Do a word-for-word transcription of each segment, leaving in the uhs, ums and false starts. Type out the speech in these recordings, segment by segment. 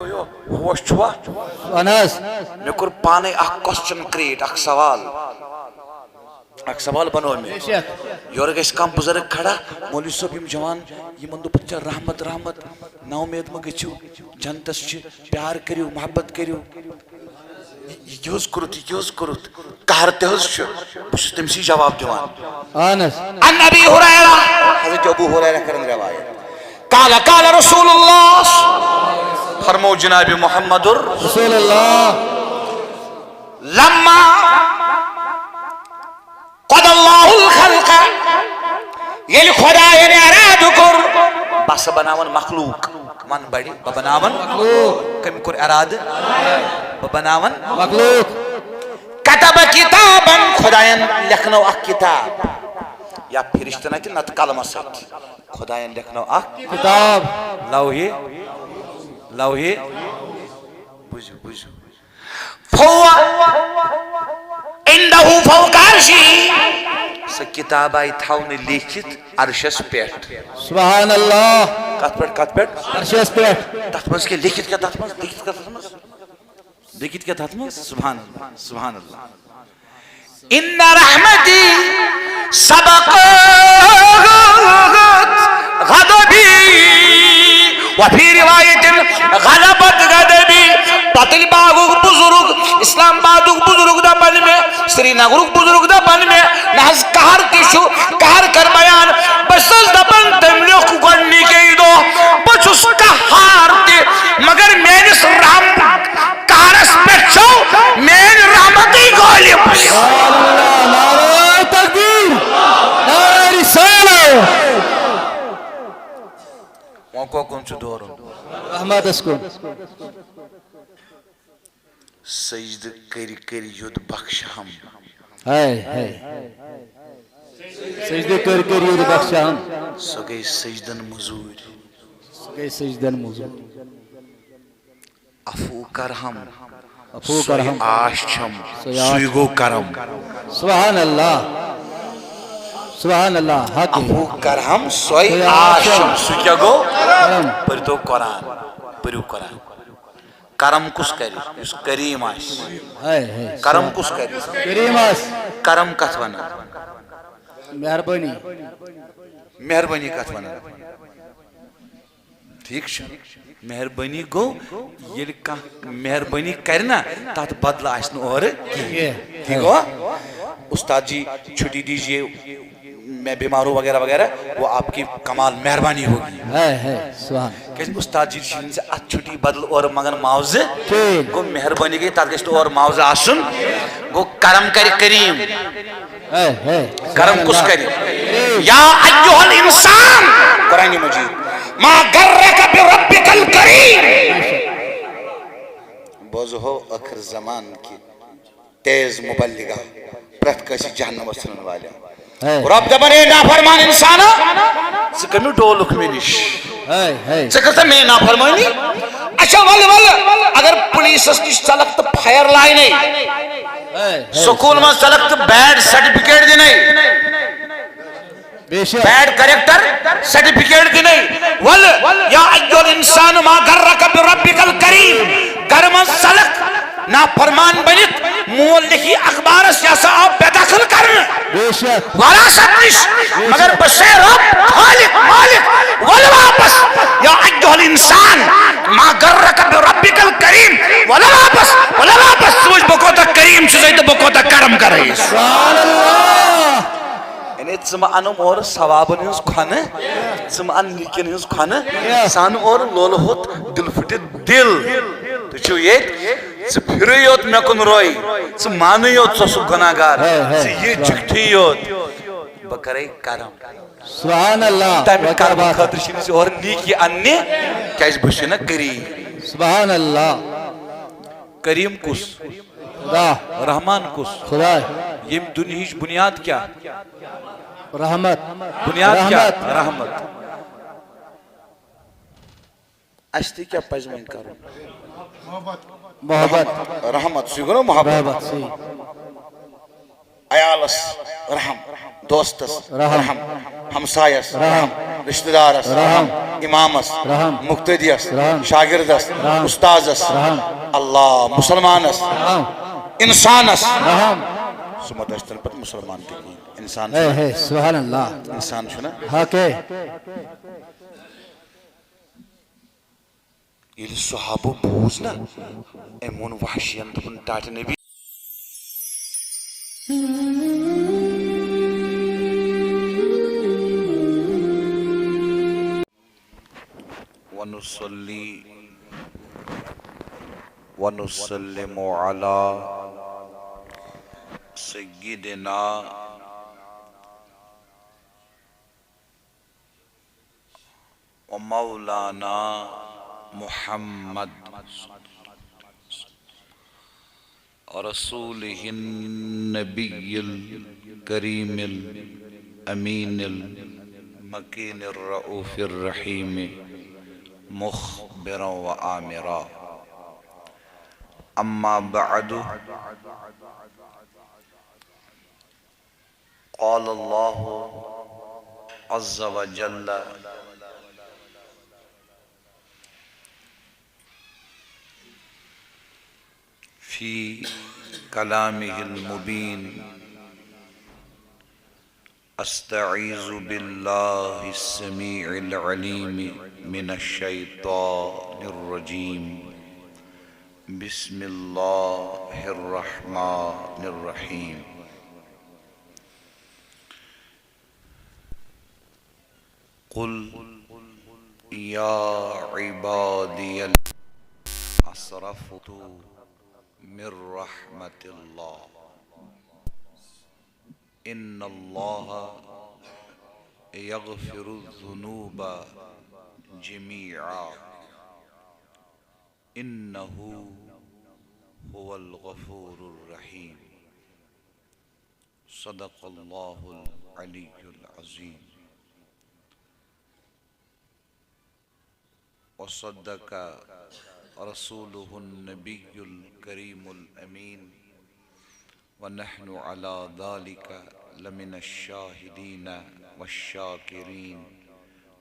ہوش چھُوا؟ اہن حظ۔ مےٚ کوٚر پانے اکھ question create، اکھ سوال۔ اکھ سوال بنوو مےٚ۔ بے شک۔ یورٕ گژھِ کانٛہہ بُزرگ کھڑا، "مولوی صٲب، یِم جوان، یِمن دوٚپُکھ ژےٚ رحمت، رحمت، نااُمید مہ گٔژھِو، جنتس چھِ، پیار کٔرِو، محبت کٔرِو۔" یہِ، یہِ کیٛاہ حظ کوٚرُتھ، یہِ کیٛاہ حظ کوٚرُتھ؟ قہر تہِ حظ چھُ۔ بہٕ چھُس تٔمسٕے جواب دِوان۔ اہن حظ۔ عن ابی ہریرہ، حضرت ابو ہریرہ کرن روایت۔ قال قال رسول اللہ، فرمو جناب محمد۔ رسول اللہ۔ لما قضى الله الخلق، ییٚلہِ خۄدایَن ارادٕ کوٚر، بہٕ ہسا بناون مخلوق۔ ون بڑِ، بہٕ بناون۔ مخلوق۔ کٔمۍ کوٚر ارادٕ؟ بہٕ بناون۔ مخلوق۔ كتب كتابا، خۄدایَن لیکھنٲو اکھ کتاب۔ یا فرشتن اتھِ نتہٕ قلمس اتھِ۔ خۄدایَن لیکھنٲو اکھ کتاب۔ لوحِ، لوحِ۔ بوٗزِو، بوٗزِو۔ فهو عنده فوق عرشه۔ سۄ کتاب آیہِ تھاونہٕ لیکھِتھ عرشس پٮ۪ٹھ۔ سبحان اللہ۔ کتھ پٮ۪ٹھ، کتھ پٮ۪ٹھ؟ عرشس پٮ۪ٹھ۔ تتھ منٛز کیٛاہ لیکھِتھ، کیٛاہ تتھ منٛز؟ لیکھِتھ کیٛاہ تتھ منٛز؟ لیکھِتھ کیٛاہ تتھ منٛز؟ سبحان اللہ، سبحان اللہ۔ ان رحمتی سبقت غضبی، وفی روایت غلبت غضبی۔ پتل باغُک بزرگ، اسلام آبادُک بزرگ دپان مےٚ، سرینگرُک بزرگ دپان مےٚ، نہ حظ قہر تہِ چھُ، قہر کر بیان۔ بہٕ چھُس دپان تٔمۍ لیوٚکھ گۄڈٕنِکے دۄہ، بہٕ چھُس قہار تہِ، مگر میٲنِس رحم قہرس پٮ۪ٹھ چھو میٲنۍ رحمتٕے غٲلب۔ نعرہ تکبیر، نعرہ رسالہ۔ وۄنۍ کۄکُن چھُ دورُن؟ رحمتس کُن۔ سجدٕ کٔرۍ کٔرۍ یوٚد بخشہم۔ ہاے، ہاے۔ سجدٕ کٔرۍ کٔرۍ یوٚد بخشہم۔ سۄ گٔے سجدن مٔزوٗرۍ۔ سۄ گٔے سجدن مٔزوٗرۍ۔ عفو کرہم۔ عفو سۄے کرہم۔ آش چھم۔ سۄے آش۔ سُے گوٚو کرم۔ سبحان اللہ۔ سبحان اللہ۔ حق۔ عفو کرہم، سۄے سۄے آش آش چھم۔ چھم۔ سُہ کیٛاہ گوٚو؟ کرم۔ پٔرۍتو قرآن۔ پٔرِو قرآن۔ کرم کُس کرِ؟ یُس کریم آسہِ۔ ہاے، ہاے۔ کرم کُس کرِ؟ کریم آسہِ۔ کرم کتھ ونان؟ مہربٲنی۔ مہربٲنی کتھ ونان؟ ٹھیک چھُ۔ مہربٲنی گوٚو، ییٚلہِ کانٛہہ مہربٲنی کرِ نا، تتھ بدلہٕ آسہِ نہٕ اورٕ کینٛہہ۔ کینٛہہ۔ ٹھیک گوٚو؟ استاد جی، چھٹی دیجیے، میں بیمار ہوں وغیرہ وغیرہ، وہ آپ کی کمال مہربانی ہوگی۔ ہے، ہے، سبحان۔ کیازِ استاد جی چھِ ژےٚ اتھ چھٹی بدلہٕ اورٕ منگان معاوضہٕ۔ ٹھیک۔ گوٚو مہربٲنی گٔے، تتھ گژھِ نہٕ اورٕ معاوضہٕ آسُن۔ گوٚو کرم کرِ کریم۔ ہے، ہے، کرم سبحان کُس اللہ۔ کرِ؟ کریم۔ یا ایھا الانسان، قرآن مجید، ما غرک بربک الکریم۔ بوزہو ٲخر زمان کہِ تیز مبلغہ، پرٛٮ۪تھ کٲنٛسہِ جہنمس ژھٕنن والٮ۪ن۔ ہے۔ رۄب دپان، اے نافرمان انسانا، ژٕ کٔمِس ڈولُکھ مےٚ نِش؟ ہے، ہے۔ ژٕ کٔر سا میٲنۍ نافرمٲنی؟ اچھا، ولہٕ، ولہٕ، اگر پُلیٖسس نِش ژلکھ تہٕ فایَر لاینَے، ہے، ہے۔ سکوٗل منٛز ژلکھ تہٕ بیڈ سرٹیفکیٹ دِنَے، بے شک۔ بیڈ کریکٹر سرٹیفکیٹ دِنَے۔ ولہٕ، یا ایھا الانسان ما غرک بربک الکریم۔ گرٕ منٛز ژلکھ نافرمان بٔنِتھ، مول لیکھی اخبارس، یہِ ہسا آو بے دخل کرنہٕ۔ بے شک۔ وراثت نِش، بے شک۔ مگر بہٕ چھُسے رۄب، خالق، مالک، ولہٕ واپس۔ یا ایھا الانسان ما غرک بربک الکریم۔ ولہٕ واپس، ولہٕ واپس، ژٕ وٕچھ بہٕ کوٗتاہ کریم چھُسے تہٕ بہٕ کوٗتاہ کرم کرے۔ سبحان اللہ۔ یعنی ژٕ مہ انُم اورٕ ثوابن ہٕنٛز کھۄنہٕ، ژٕ مہ ان نیکین ہٕنٛز کھۄنہٕ، ژٕ ان اورٕ لولہٕ ہوٚت دِل پھٕٹِتھ دِل۔ تُہۍ چھِو ییٚتہِ، ژٕ پھِرٕے یوت مےٚ کُن روے، ژٕ مانٕے یوت ژٕ اوسُکھ گۄناہ گار، ہے، ہے۔ ژٕ یہِ چِٹھی یوت، بہٕ کرے کرم۔ سبحان اللہ۔ تمہِ کرمہٕ خٲطرٕ چھِ أمِس اورٕ نیکی اننہِ، کیازِ بہٕ چھُس نا کریم۔ سبحان اللہ۔ کریم کُس؟ خدا۔ رحمان کُس؟ خدا۔ ییٚمہِ دُنیہٕچ بُنیاد کیٛاہ؟ رحمت۔ بُنیاد کیٛاہ؟ رحمت۔ رحمت۔ اَسہِ تہِ کیٛاہ پَزِ وۄنۍ کَرُن؟ محبت۔ رحمت، سُے گوٚو نا محبت؟ محبت، صحیح۔ عیالس رحم، دوستس رحم۔ رحم، ہمسایس رحم۔ رحم، رشتہ دارس رحم۔ رحم، امامس رحم۔ مقتدیس رحم۔ شاگردس رحم۔ استادس رحم۔ اللہ، مسلمانس رحم۔ انسانس رحم۔ سُہ مت ٲسۍ تن پتہٕ مسلمان تہِ کِہیٖنۍ۔ انسان ہے، چھُنہ؟ ہے، سبحان اللہ۔ انسان چھُنہ؟ حق ہے۔ ییٚلہِ صحابو بوٗز نا، أمۍ ووٚن وحشین، دوٚپُن، "ٹاٹہِ نبی۔" ونصلي ونسلم على سيدنا ومولانا محمد رسوله النبي الكريم الأمين المكين الرؤوف الرحيم مخبرا وآمرا. أما بعد، قال الله عز وجل في كلامه المبين: أستعيذ بالله السميع العليم من الشيطان الرجيم. بسم الله الرحمن الرحيم. قل يا عبادي الذين أسرفوا من رحمة الله إن الله يغفر الذنوب جميعا إنه هو الغفور الرحيم. صدق الله العلي العظيم. وصدق رسوله النبي الكريم الأمين، ونحن على ذلك لمن الشاهدين والشاكرين،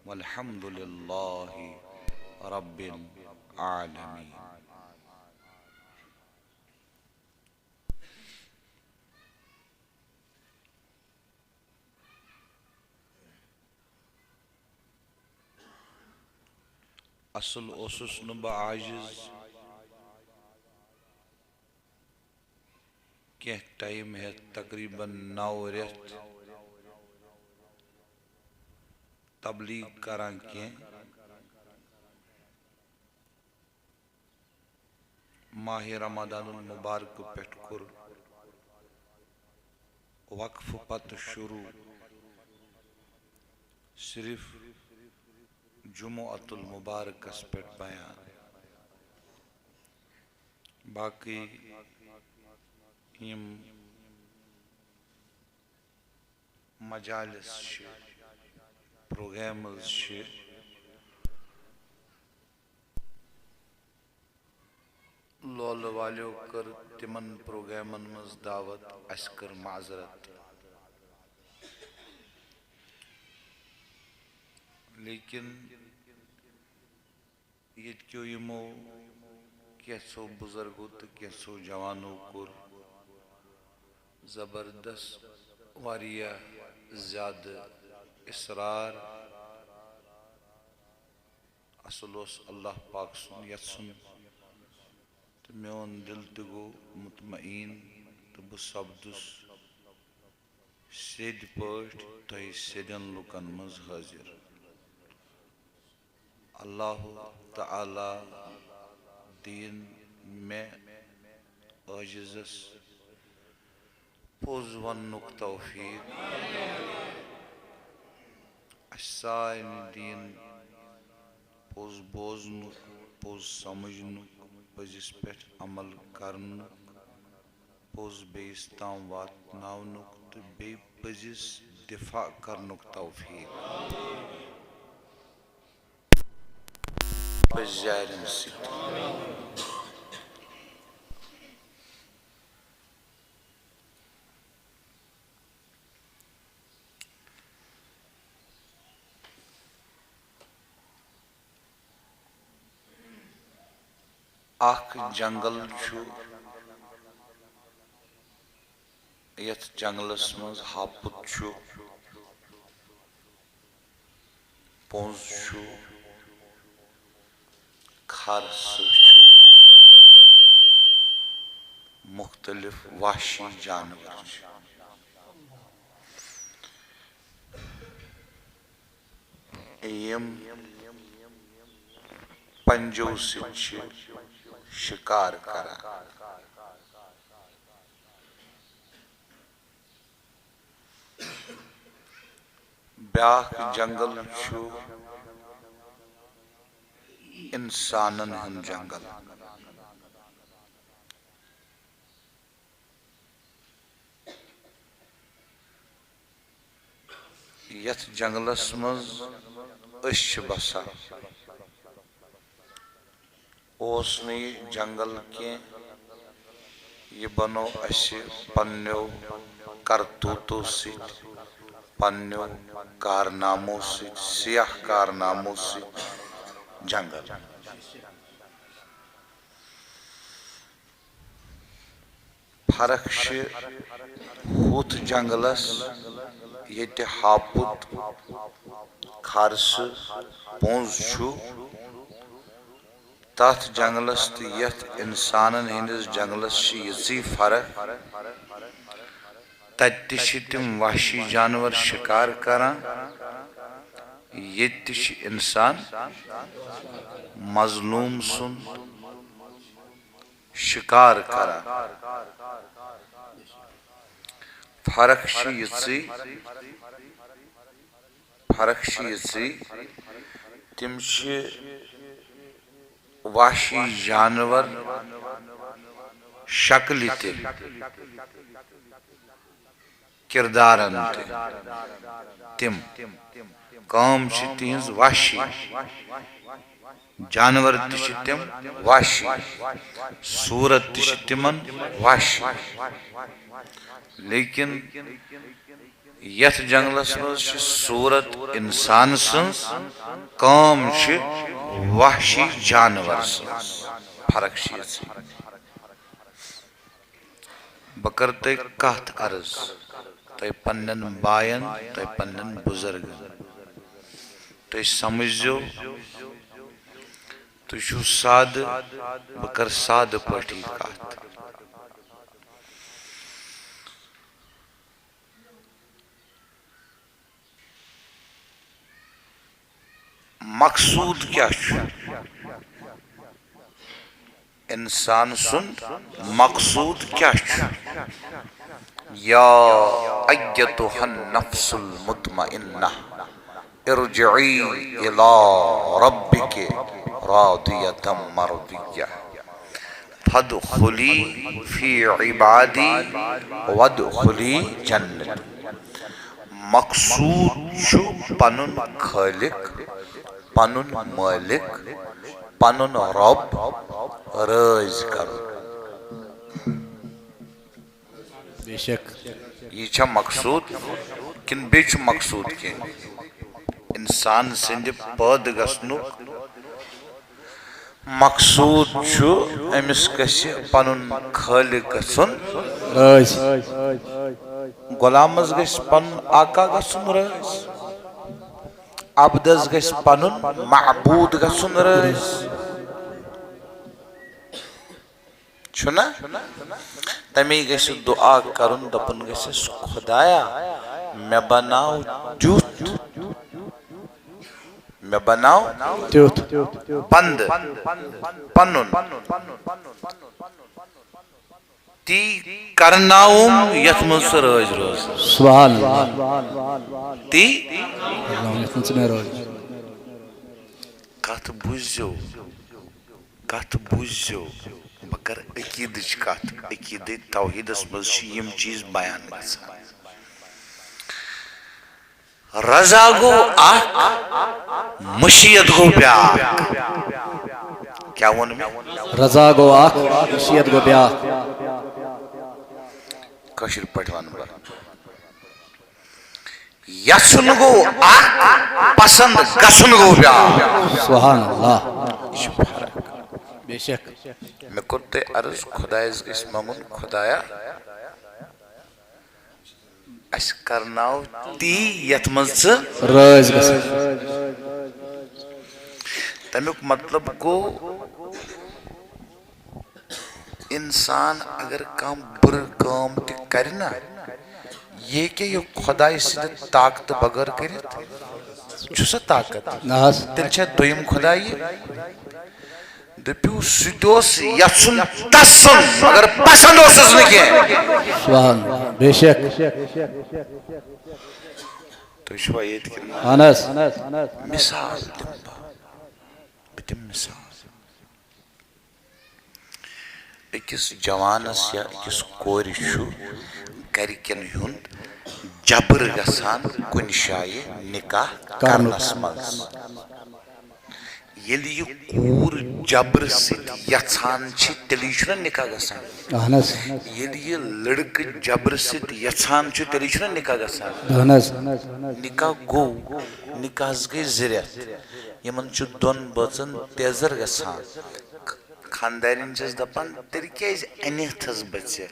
والحمد لله رب العالمين. اصل اوسُس نہٕ بہٕ عاجز، کینٛہہ ٹائم ہیٚتھ، تقریباً نو رٮ۪تھ تبلیغ کران کینٛہہ۔ ماہِ رمضان المبارک پٮ۪ٹھ کوٚر وقفہٕ پتہٕ شروع صرف جمعۃ المبارکس پٮ۪ٹھ بیان۔ باقی یِم مجالس چھِ، پروگرامز چھِ، لولہٕ والیو کٔر تِمن پروگرامن منٛز دعوت، اسہِ کٔر معذرت۔ لیکن ییٚتہِ کیو یِمو کینٛژھو بُزرگو تہٕ کینٛژھو جوانو کوٚر زبردست، واریاہ زیادٕ اصرار۔ اصل اوس اللہ پاک سُنٛد یژھُن تہٕ میون دل تہِ گوٚو مطمئن تہٕ بہٕ سپدُس سیٚدۍ پٲٹھۍ تۄہہِ سیٚدٮ۪ن لوٗکن منٛز حٲضِر۔ اللہ تعالیٰ دِیِن مےٚ عٲجزس پوٚز وننُک توفیق۔ اسہِ سارنٕے دِیِن پوٚز بوزنُک، پوٚز سمجھنُک، پٔزِس پٮ۪ٹھ عمل کرنُک، پوٚز بیٚیِس تام واتناونُک تہٕ بیٚیہِ پٔزِس دِفاع کرنُک توفیق۔ پٔزۍ یارٮ۪ن سۭتۍ۔ اکھ جنگل چھُ، یتھ جنگلس منٛز ہاپُت چھُ، پوٚنٛز چھُ، کھر سٕہہ چھُ، مُختٔلِف وحشی جانور چھِ۔ یِم پنجو سۭتۍ چھِ شِکار کران۔ بیٛاکھ جنگل چھُ انسانن ہُنٛد جنگل۔ یتھ جنگلس منٛز أسۍ چھِ بسان، اوس نہٕ یہِ جنگل کینٛہہ، یہِ بنوو اسہِ پننیو کرتوٗتو سۭتۍ، پننیو کارنامو سۭتۍ، سیاہ کارنامو سۭتۍ جنگل۔ فرق چھِ ہُتھ جنگلس، ییٚتہِ ہاپُت، کھر سٕہہ، پوٚنٛز چھُ، تتھ جنگلس تہٕ یتھ انسانن ہٕنٛدِس جنگلس چھِ یِژٕے فرق۔ تتہِ تہِ چھِ تِم وحشی جانور شِکار کران، ییٚتہِ تہِ چھِ انسان مظلوم سُنٛد شِکار کران۔ فرق چھِ یِژٕے، فرق چھِ یِژٕے، تِم چھِ وحشی جانور شکلہِ تہِ، کردارن تہِ۔ تِم قوم چھِ تِہنٛز وحشی، جانور تہِ چھِ تِم وحشی، صورت تہِ چھِ تِمن وحشی۔ لیکن یتھ جنگلس منٛز چھِ صورت انسان سٕنٛز، کٲم چھِ وحشی جانور سٕنٛز۔ فرق چھِ یِژٕے۔ بہٕ کرٕ تۄہہِ کتھ عرض، تۄہہِ پننٮ۪ن باین، تۄہہِ پننٮ۪ن بُزرگن۔ تُہۍ سمجھزیو، تُہۍ چھِو سادٕ، بہٕ کرٕ سادٕ پٲٹھی کتھ۔ مقصود کیٛاہ چھُ؟ انسان سُنٛد مقصود کیٛاہ چھُ؟ یا ایتھا النفس المطمئنہ، ارجعی الی ربک راضیۃ مرضیہ۔ فادخلی فی عبادی وادخلی جنتی۔ مقصود چھُ پنُن خالق، پنُن مالک، پنُن رب رٲضۍ کرُن۔ بے شک۔ یہِ چھا مقصود کِنہٕ بیٚیہِ چھُ مقصود کینٛہہ؟ انسان سٕنٛدِ پٲدٕ گژھنُک مقصود چھُ أمِس گژھِ پنُن خالق گژھُن رٲضۍ۔ غلامس گژھِ پنُن آقا گژھُن رٲضۍ۔ عبدس گژھِ پنُن معبود گژھُن رٲضۍ۔ چھُنہ؟ تَمے گژھِ دُعا کَرُن، دَپُن گژھٮ۪س، "خۄدایا، مےٚ بناو تیُتھ، مےٚ بناو تیُتھ بندٕ پنُن، تی کرناوُم یَتھ منٛز ژٕ رٲضۍ روزٕ۔" سبحان اللہ۔ تی۔ اللہ، یَتھ منٛز ژٕ مےٚ رٲضۍ۔ کَتھ بوٗزِو۔ کتھ بوٗزِو، بہٕ کرٕ عقیدٕچ کتھ۔ عقیدٕ توحیدس منٛز چھِ یِم چیٖز بیان گژھان۔ رضا گوٚو اکھ، مشیت گوٚو بیٛاکھ۔ کیٛاہ ووٚن مےٚ؟ رضا گوٚو اکھ، مشیت گوٚو بیٛاکھ۔ کٲشِر پٲٹھۍ ونہٕ بہٕ۔ یژھُن گوٚو اکھ، پسند گژھُن گوٚو بیٛاکھ۔ سبحان اللہ۔ یہِ چھُ فرق۔ بے شک۔ مےٚ کوٚر تۄہہِ عرض، خۄدایَس گژھِ منٛگُن، خۄدایا، اَسہِ کرناو تی یَتھ منٛز ژٕ رٲضۍ گژھکھ۔ تَمیُک مطلب گوٚو، اِنسان اگر کانٛہہ بُرٕ کٲم تہِ کرِ نا، یہِ ہیٚکیٛاہ یہِ خۄدایہِ سٕنٛدِ طاقتہٕ بغٲر کٔرِتھ؟ چھُ سا طاقت؟ نہ حظ۔ تیٚلہِ چھا دوٚیِم خۄداے یہِ؟ دٔپِو، سُہ تہِ اوس یَژھُن تَسُن، مگر پسنٛد اوسُس نہٕ کینٛہہ۔ سبحان اللہ۔ بے شک۔ تُہۍ چھِوا ییٚتہِ کِنہٕ نہ؟ اہن حظ۔ مثال دِمہٕ بہٕ۔ بہٕ دِمہٕ مثال۔ أکِس جوانَس یا أکِس کورِ چھُ گَرِکٮ۪ن ہُنٛد جبر گژھان کُنہِ جایہِ نِکاح کرنُک۔ کرنَس منٛز۔ ییٚلہِ یہِ کوٗر جبرٕ سۭتۍ یَژھان چھِ، تیٚلی چھُنہ نِکاح گژھان۔ اہن حظ۔ ییٚلہِ یہِ لٔڑکہٕ جبرٕ سۭتۍ یَژھان چھُ، تیٚلی چھُنہ نِکاح گژھان۔ اہن حظ۔ نِکاح گوٚو، نِکاحَس گٔے زٕ رٮ۪تھ۔ یِمَن چھُ دۄن بٲژَن تیزر گژھان۔ خاندارٮ۪ن چھِس دَپان، "تیٚلہِ کیٛازِ اَنِتھ حظ بہٕ ژےٚ؟"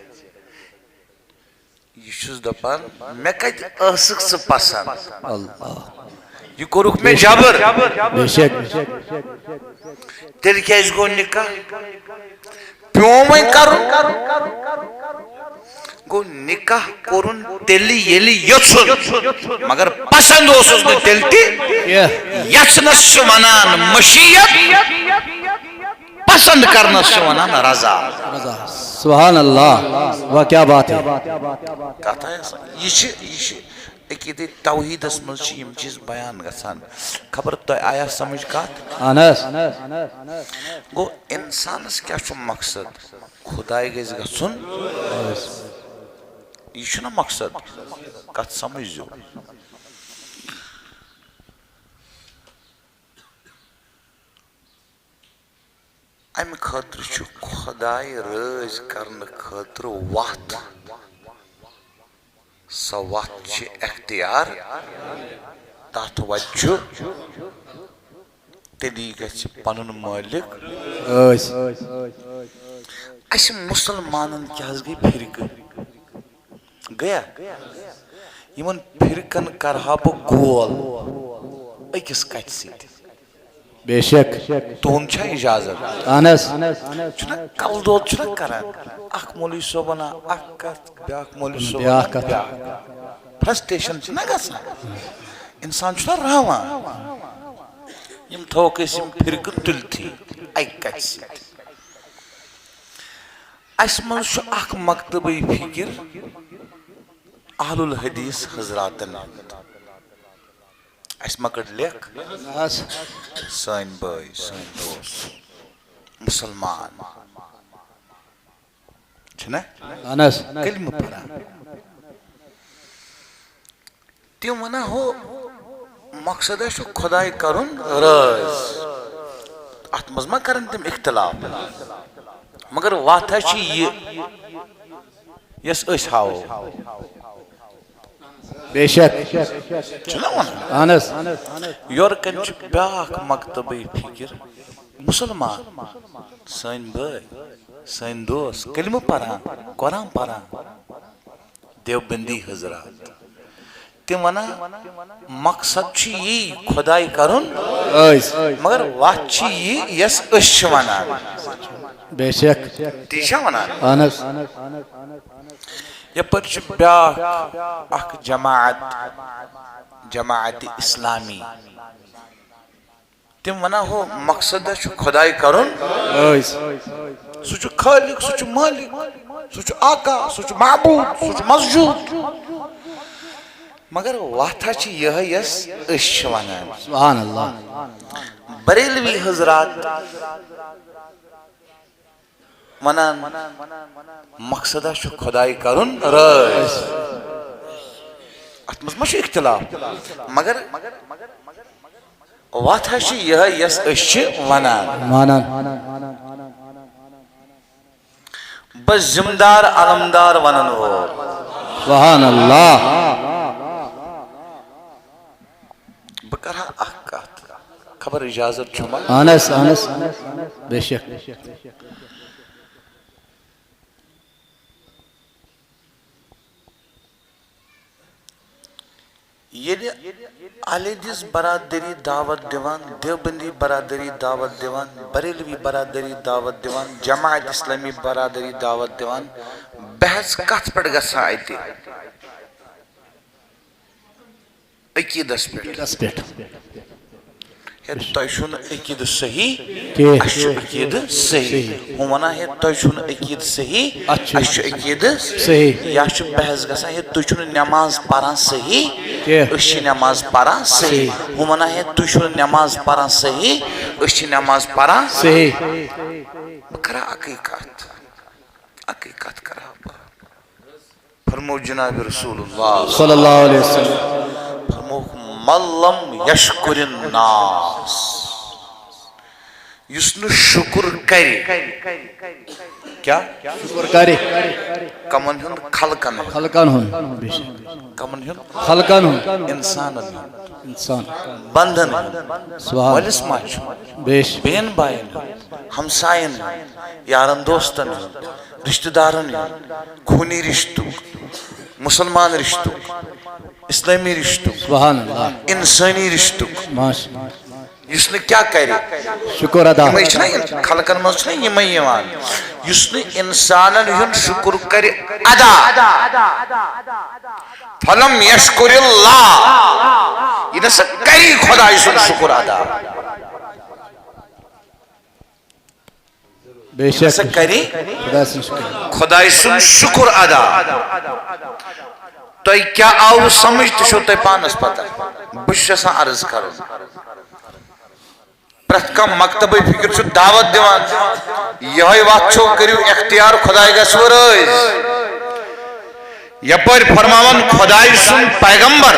یہِ چھُس دَپان، "مےٚ کَتہِ ٲسٕکھ ژٕ پسنٛد؟ اللہ۔ یہِ کوٚرُکھ مےٚ جبر۔ بے شک۔ تیٚلہِ کیٛازِ گوٚو نِکاح؟ پیوم وۄنۍ کرُن۔" گوٚو نِکاح کوٚرُن تیٚلہِ ییٚلہِ یوٚژھُن، مگر پسنٛد اوسُس نہٕ تیٚلہِ تہِ۔ کینٛہہ۔ یَژھنَس چھِ وَنان مشیت، پسنٛد کرنَس چھِ وَنان رضا۔ رضا۔ سبحان اللہ، واہ کیا بات ہے۔ کَتھ آیہِ سَمجھ؟ یہِ چھِ، یہِ چھِ عقیٖدے توحیٖدَس منٛز چھِ یِم چیٖز بیان گژھان۔ خبر تۄہہِ آیا سَمجھ کَتھ؟ اہن حظ۔ گوٚو اِنسانَس کیٛاہ چھُ مقصد؟ خۄداے گژھِ گژھُن۔ یہِ چھُنہ مقصد؟ کَتھ سَمجھزیو۔ اَمہِ خٲطرٕ چھُ خۄداے رٲضۍ کرنہٕ خٲطرٕ وَتھ۔ سۄ وَتھ چھِ اختیار، تَتھ وَتہِ چھُ تیٚلی گژھِ پَنُن مٲلِک۔ ٲسۍ۔ اَسہِ مُسلمانَن کیٛاہ حظ گٔے فرقہٕ؟ گٔیا؟ یِمَن فرقَن کَرٕ ہا بہٕ گول أکِس کَتھِ سۭتۍ۔ بے شک۔ تُہُنٛد چھا اِجازت؟ اہن حظ۔ چھُنہ کَلہٕ دود چھُنہ کَران، اَکھ مولوی صٲب وَنان اَکھ کَتھ، بیٛاکھ مولوی صٲب وَنان بیٛاکھ کَتھ۔ بیٛاکھ۔ فرسٹریشن چھِ نہ گژھان، اِنسان چھُنہ راوان۔ یِم تھوکھ أسۍ یِم فرقہٕ تُلتھٕے اَکہِ کَتھِ سۭتۍ۔ اَسہِ منٛز چھُ اَکھ مکتبٕے فِکِر اہل الحدیث حضراتن ہُنٛد۔ اَسہِ ما کٔڑ لیکھ؟ نہ حظ۔ سٲنۍ بٲے، سٲنۍ دوس، مُسلمان۔ چھِنہ؟ اہن حظ۔ کلمہٕ پران۔ تِم وَنان، ہُہ مقصد حظ چھُ خۄداے کَرُن رٲضۍ۔ اَتھ منٛز ما کَرَن تِم اختلاف؟ مگر وَتھ حظ چھِ یہِ، یۄس أسۍ ہاوو۔ بے شک۔ چھُنہ وَنان؟ اہن حظ۔ یورٕ کَنۍ چھُ بیٛاکھ مکتبٕے فِکِر، مُسلمان، سٲنۍ بٲے، سٲنۍ دوس، کلمہٕ پران، قرآن پران، دیوبندی حضرات۔ تِم وَنان، مقصد چھُ یی خۄداے کَرُن، ٲسۍ۔ مگر وَتھ چھِ یی یۄس أسۍ چھِ وَنان۔ بے شک۔ تی چھا وَنان؟ اہن حظ۔ یَپٲرۍ چھُ بیٛاکھ اَکھ جماعت، جماعت اسلامی۔ تِم وَنان، ہُہ مقصد حظ چھُ خۄداے کَرُن۔ ٲسۍ۔ سُہ چھُ خٲلِق، سُہ چھُ مٲلِک، سُہ چھُ آقا، سُہ چھُ معبوٗد، سُہ چھُ مسجوٗد۔ مگر وَتھ حظ چھِ یِہوٚے، یۄس أسۍ چھِ وَنان۔ سبحان اللہ۔ بریلوی حضرات وَنان، مقصد حظ چھُ خۄداے کَرُن رٲضۍ۔ اَتھ منٛز ما چھُ اختلاف؟ مگر وَتھ حظ چھِ یِہوٚے، یۄس أسۍ چھِ وَنان۔ وَنان۔ بس ذمہٕ دار، علمدار وَنَن وول۔ سبحان اللہ۔ بہٕ کَرٕ ہا اَکھ کَتھ، خبر پر اجازت چھُ ما؟ اہن حظ، اہن حظ، بے شک۔ ییٚلہِ اہل حدیث برادری دعوت دِوان، دیوبندی برادری دعوت دِوان، بریلوی برادری دعوت دِوان، جماعت اسلامی برادری دعوت دِوان، بحث کتھ پٮ۪ٹھ گژھان اتہِ؟ عقیدس پٮ۪ٹھ۔ عقیدس پٮ۪ٹھ۔ ہے، تۄہہِ چھُو نہٕ عقیدٕ صحیح، کینٛہہ۔ اَسہِ چھُ عقیدٕ صحیح۔ صحیح۔ ہُم وَنان، ہے، تۄہہِ چھُو نہٕ عقیدٕ صحیح، اَسہِ چھُ۔ اَسہِ چھُ عقیدٕ صحیح۔ یا چھُ بحث گژھان، ہے، تُہۍ چھُو نہٕ نٮ۪ماز پَران صحیح، کینٛہہ۔ أسۍ چھِ نٮ۪ماز پَران صحیح۔ صحیح۔ ہُم وَنان، ہے، تُہۍ چھُو نہٕ نٮ۪ماز پَران صحیح، أسۍ چھِ نٮ۪ماز پَران صحیح۔ بہٕ کَرٕ اَکٕے کَتھ، اَکٕے کَتھ کَرٕ ہا بہٕ۔ فرمو جناب رسول اللہ۔ صلی اللہ علیہ وسلم۔ فرمووُکھ، "من لم یشکر الناس"، یُس نہٕ شُکُر کرِ۔ کیٛاہ؟ شُکُر کرِ۔ کمن ہُنٛد؟ خلقن ہُنٛد۔ خلقن ہُنٛد۔ بے شک۔ کمن ہُنٛد؟ خلقن ہُنٛد۔ انسانن ہُنٛد۔ انسان۔ بندن ہُنٛد۔ سبحان۔ مٲلِس ماجہِ ہُنٛد۔ بے شک۔ بیٚین باین ہُنٛد۔ ہمساین ہُنٛد۔ یارن دوستن ہُنٛد۔ رشتہٕ دارن ہُنٛد۔ خوٗنی رشتُک۔ مُسلمان رِشتُک، اِسلٲمی رِشتُک، سبحان اللہ۔ اِنسٲنی رِشتُک، ماشاء اللہ۔ یُس نہٕ کیٛاہ کَرِ؟ شُکُر ادا۔ یِمَے چھِنہ یِم خلقَن منٛز چھِنہ یِمَے یِوان۔ یُس نہٕ اِنسانَن ہُنٛد شُکُر کَرِ ادا، فلم یشکر اللہ، یہِ نہ سا کَری خۄداے سُنٛد شُکُر ادا۔ بے شک۔ سا کری خدا سٕنٛز شُکر۔ خداے سُنٛد شُکر ادا۔ تۄہہِ کیٛاہ آوٕ سمجھ، تہِ چھو تۄہہِ پانس پتہ۔ بہٕ چھُس یژھان عرض کرُن۔ پرٛٮ۪تھ کانٛہہ مکتبٕے فکر چھُ دعوت دِوان۔ یِہوٚے وتھ چھو، کٔرِو اختیار، خداے گژھِ رٲضۍ۔ یپٲرۍ فرماوان خداے سُنٛد پیغمبر،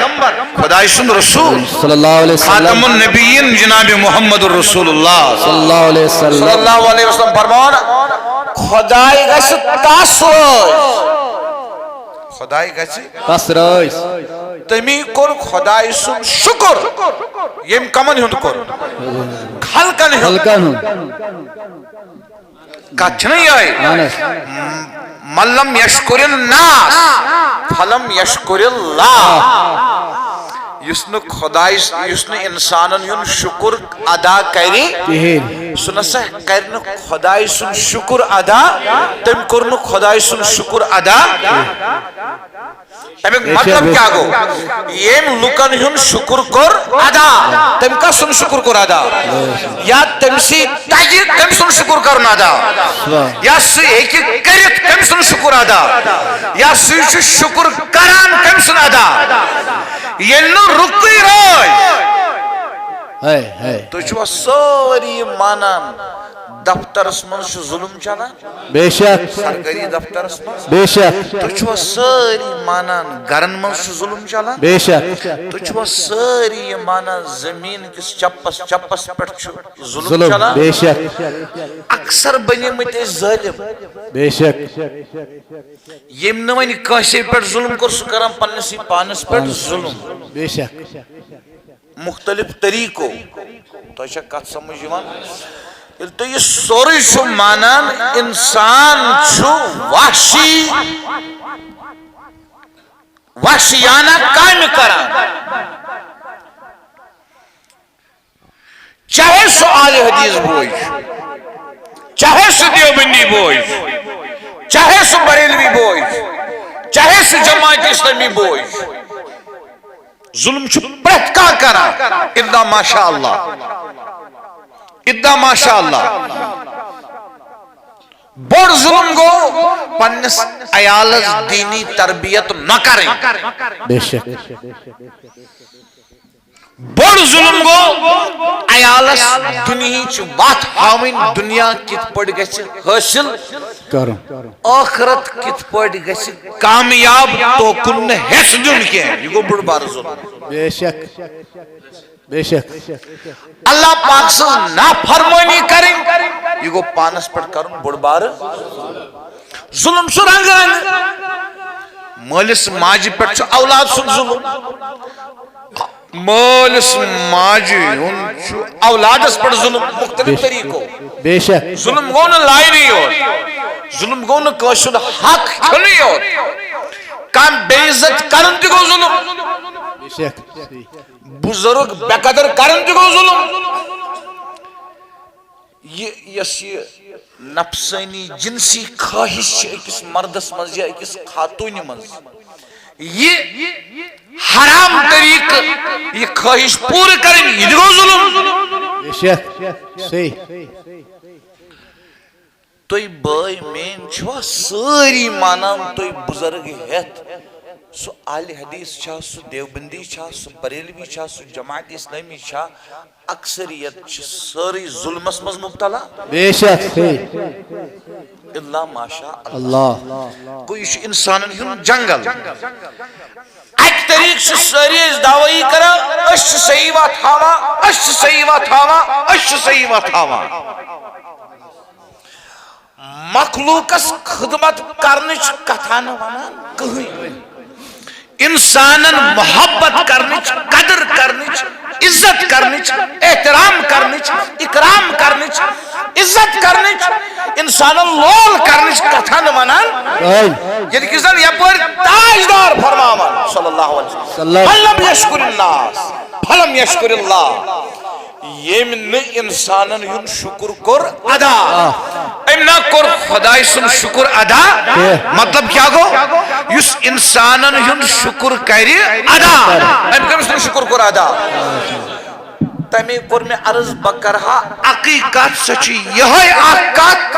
خداے سُنٛد رسول، صلی اللہ علیہ وسلم۔ خاتم النبیین جناب محمد رسول اللہ صلی اللہ علیہ وسلم۔ صلی اللہ علیہ وسلم فرماوان، خداے گژھِ تس رٲضۍ۔ خداے گژھِ تس رٲضۍ۔ تٔمی کوٚر خداے سُنٛد شُکر، ییٚمۍ کمن ہُنٛد کوٚر؟ خلقن ہُنٛد۔ خلقن ہُنٛد۔ کتھ چھنہ یہے؟ اہن حظ۔ مَن لَمْ یَشْکُرِ النَّاسَ فَلَمْ یَشْکُرِ اللَّهَ۔ یُس نہٕ خداے، یُس نہٕ انسانن ہُنٛد شُکُر ادا کرِ، کِہیٖنۍ۔ سُہ نہ سا کرِ نہٕ خداے سُنٛد شُکُر ادا۔ تٔمۍ کوٚر نہٕ خداے سُنٛد شُکُر ادا۔ امیُک بے شک، مطلب بے کیٛاہ شک۔ گوٚو؟ ییٚمۍ لُکن ہُنٛد شُکُر کوٚر ادا، تٔمۍ کس سُنٛد شُکُر کوٚر ادا؟ یا تٔمۍ سٕے تگہِ تٔمۍ سُنٛد شُکُر کرُن ادا؟ سبحان۔ یا سُہ ہیٚکہِ کٔرِتھ تٔمۍ سُنٛد شُکُر ادا؟ یا سُے چھُ شُکُر کران تٔمۍ سُنٛد ادا؟ ییٚلہِ نہٕ رُکٕے روے۔ ہے، ہے۔ تُہۍ چھِوا سٲری یہِ مانان دفترس منٛز چھُ ظُلُم چلان؟ بے شک۔ سرکٲری دفترس منٛز۔ بے شک۔ تُہۍ چھِوا سٲری مانان گرن منٛز چھُ ظُلُم چلان؟ بے شک۔ تُہۍ چھِوا سٲری یہِ مانان زٔمیٖن کِس چپس چپس پٮ۪ٹھ چھُ ظُلُم ظُلُم، چلان؟ بے شک۔ اکثر بنیمٕتۍ أسۍ ظٲلِم۔ بے شک۔ ییٚمۍ نہٕ وۄنۍ کٲنٛسے پٮ۪ٹھ ظُلُم کوٚر، سُہ کران پننسٕے پانس پٮ۪ٹھ ظُلُم۔ بے شک۔ مُختٔلِف طریٖقو۔ تۄہہِ چھا کتھ سمجھ یِوان؟ ییٚلہِ تُہۍ یہِ سورُے چھِو مانان، اِنسان چھُ وحشی، وحشیانہ کامہِ کران۔ چاہے سُہ اہل حدیث بوے چھُ، چاہے سُہ دیوبندی بوے چھُ، چاہے سُہ بریلوی بوے چھُ، چاہے سُہ جماعت اسلامی بوے چھُ۔ ظُلُم چھُ پرٛٮ۪تھ کانٛہہ کران، الا ماشاء اللہ، الا ماشاء اللہ۔ بوٚڑ ظُلُم گوٚو پننِس عیالس دیٖنی تربیت نہ کرٕنۍ۔ بے شک۔ بوٚڑ ظُلُم گوٚو عیالس دُنیہٕچ وتھ ہاوٕنۍ، دُنیا کِتھ پٲٹھۍ گژھِ حٲصِل کرُن۔ ٲخرت کِتھ پٲٹھۍ گژھِ کامیاب، توکُن نہٕ حصہٕ دیُن کینٛہہ۔ یہِ گوٚو بوٚڑ بارٕ ظُلُم۔ بے شک، بے شک۔ اللہ پاک سٕنٛز نافرمٲنی کرٕنۍ، یہِ گوٚو پانس پٮ۪ٹھ کرُن بوٚڑ بارٕ۔ ظُلُم چھُ رنٛگہٕ رنٛگہٕ۔ مٲلِس ماجہِ پٮ۪ٹھ چھُ اولاد سُنٛد ظُلُم۔ مٲلِس ماجہِ ہُنٛد چھُ اولادس پٮ۪ٹھ ظُلم مُختٔلِف طریٖقو۔ بے شک۔ ظُلم گوٚو نہٕ لاینٕے یوت، ظُلم گوٚو نہٕ کٲنٛسہِ ہُنٛد حق کھیوٚنٕے یوت، کانٛہہ بے عزت کرُن تہِ گوٚو ظُلم، بے شک۔ بُزرگ بے قدر کرُن تہِ گوٚو ظُلم۔ یہِ یۄس یہِ نفسٲنی جنسی خواہش چھِ أکِس مردس منٛز یا أکِس خاتوٗنہِ منٛز، یہِ حرام طریٖقہٕ یہِ خواہش پوٗرٕ کرٕنۍ، یہِ تہِ گوٚو ظُلم۔ بے شک، صحیح۔ تُہۍ بٲے میٲنۍ چھِوا سٲری مانان، تُہۍ بُزرگ ہٮ۪تھ، سُہ اہل حدیث چھا، سُہ دیوبندی چھا، سُہ بریلوی چھا، سُہ جماعت اسلامی چھا، اکثریت چھِ سٲرٕے ظُلمس منٛز مبتلا؟ بے شک، صحیح۔ الا ماشاء اللہ۔ اللہ۔ گوٚو، یہِ چھُ انسانن ہُنٛد جنگل۔ اکہِ طریٖقہٕ چھِ سٲری أسۍ دعوٲیی کران، أسۍ چھِ صحیح وتھ ہاوان، أسۍ چھِ صحیح وتھ ہاوان، أسۍ چھِ صحیح وتھ ہاوان۔ مخلوقس خدمت کرنٕچ کتھا نہٕ ونان کٕہٕنۍ۔ انسانن محبت کرنٕچ، قدر کرنٕچ، عزت کرنٕچ، احترام کرنٕچ، اکرام کرنٕچ، عزت کرنٕچ، انسانن لول کرنٕچ کتھا نہٕ ونان۔ کٕہٕنۍ۔ ییٚلہِ کہِ زن یپٲرۍ تاجدار فرماوان صلی اللہ علیہ وسلم، صلی اللہ۔ "من لم یشکر الناس فلم یشکر اللہ"۔ ییٚمۍ نہٕ انسانن ہُنٛد شُکُر کوٚر ادا، آ۔ أمۍ نہ کوٚر خۄداے سُنٛد شُکُر ادا۔ کینٛہہ۔ مطلب کیٛاہ گوٚو؟ یُس انسانن ہُنٛد شُکُر کرِ ادا، أمۍ کٔمۍ سُنٛد شُکُر کوٚر ادا؟ تَمے کوٚر مےٚ عرض، بہٕ کرٕ ہا اَکٕے کَتھ، سۄ چھِ یِہوٚے اَکھ کَتھ۔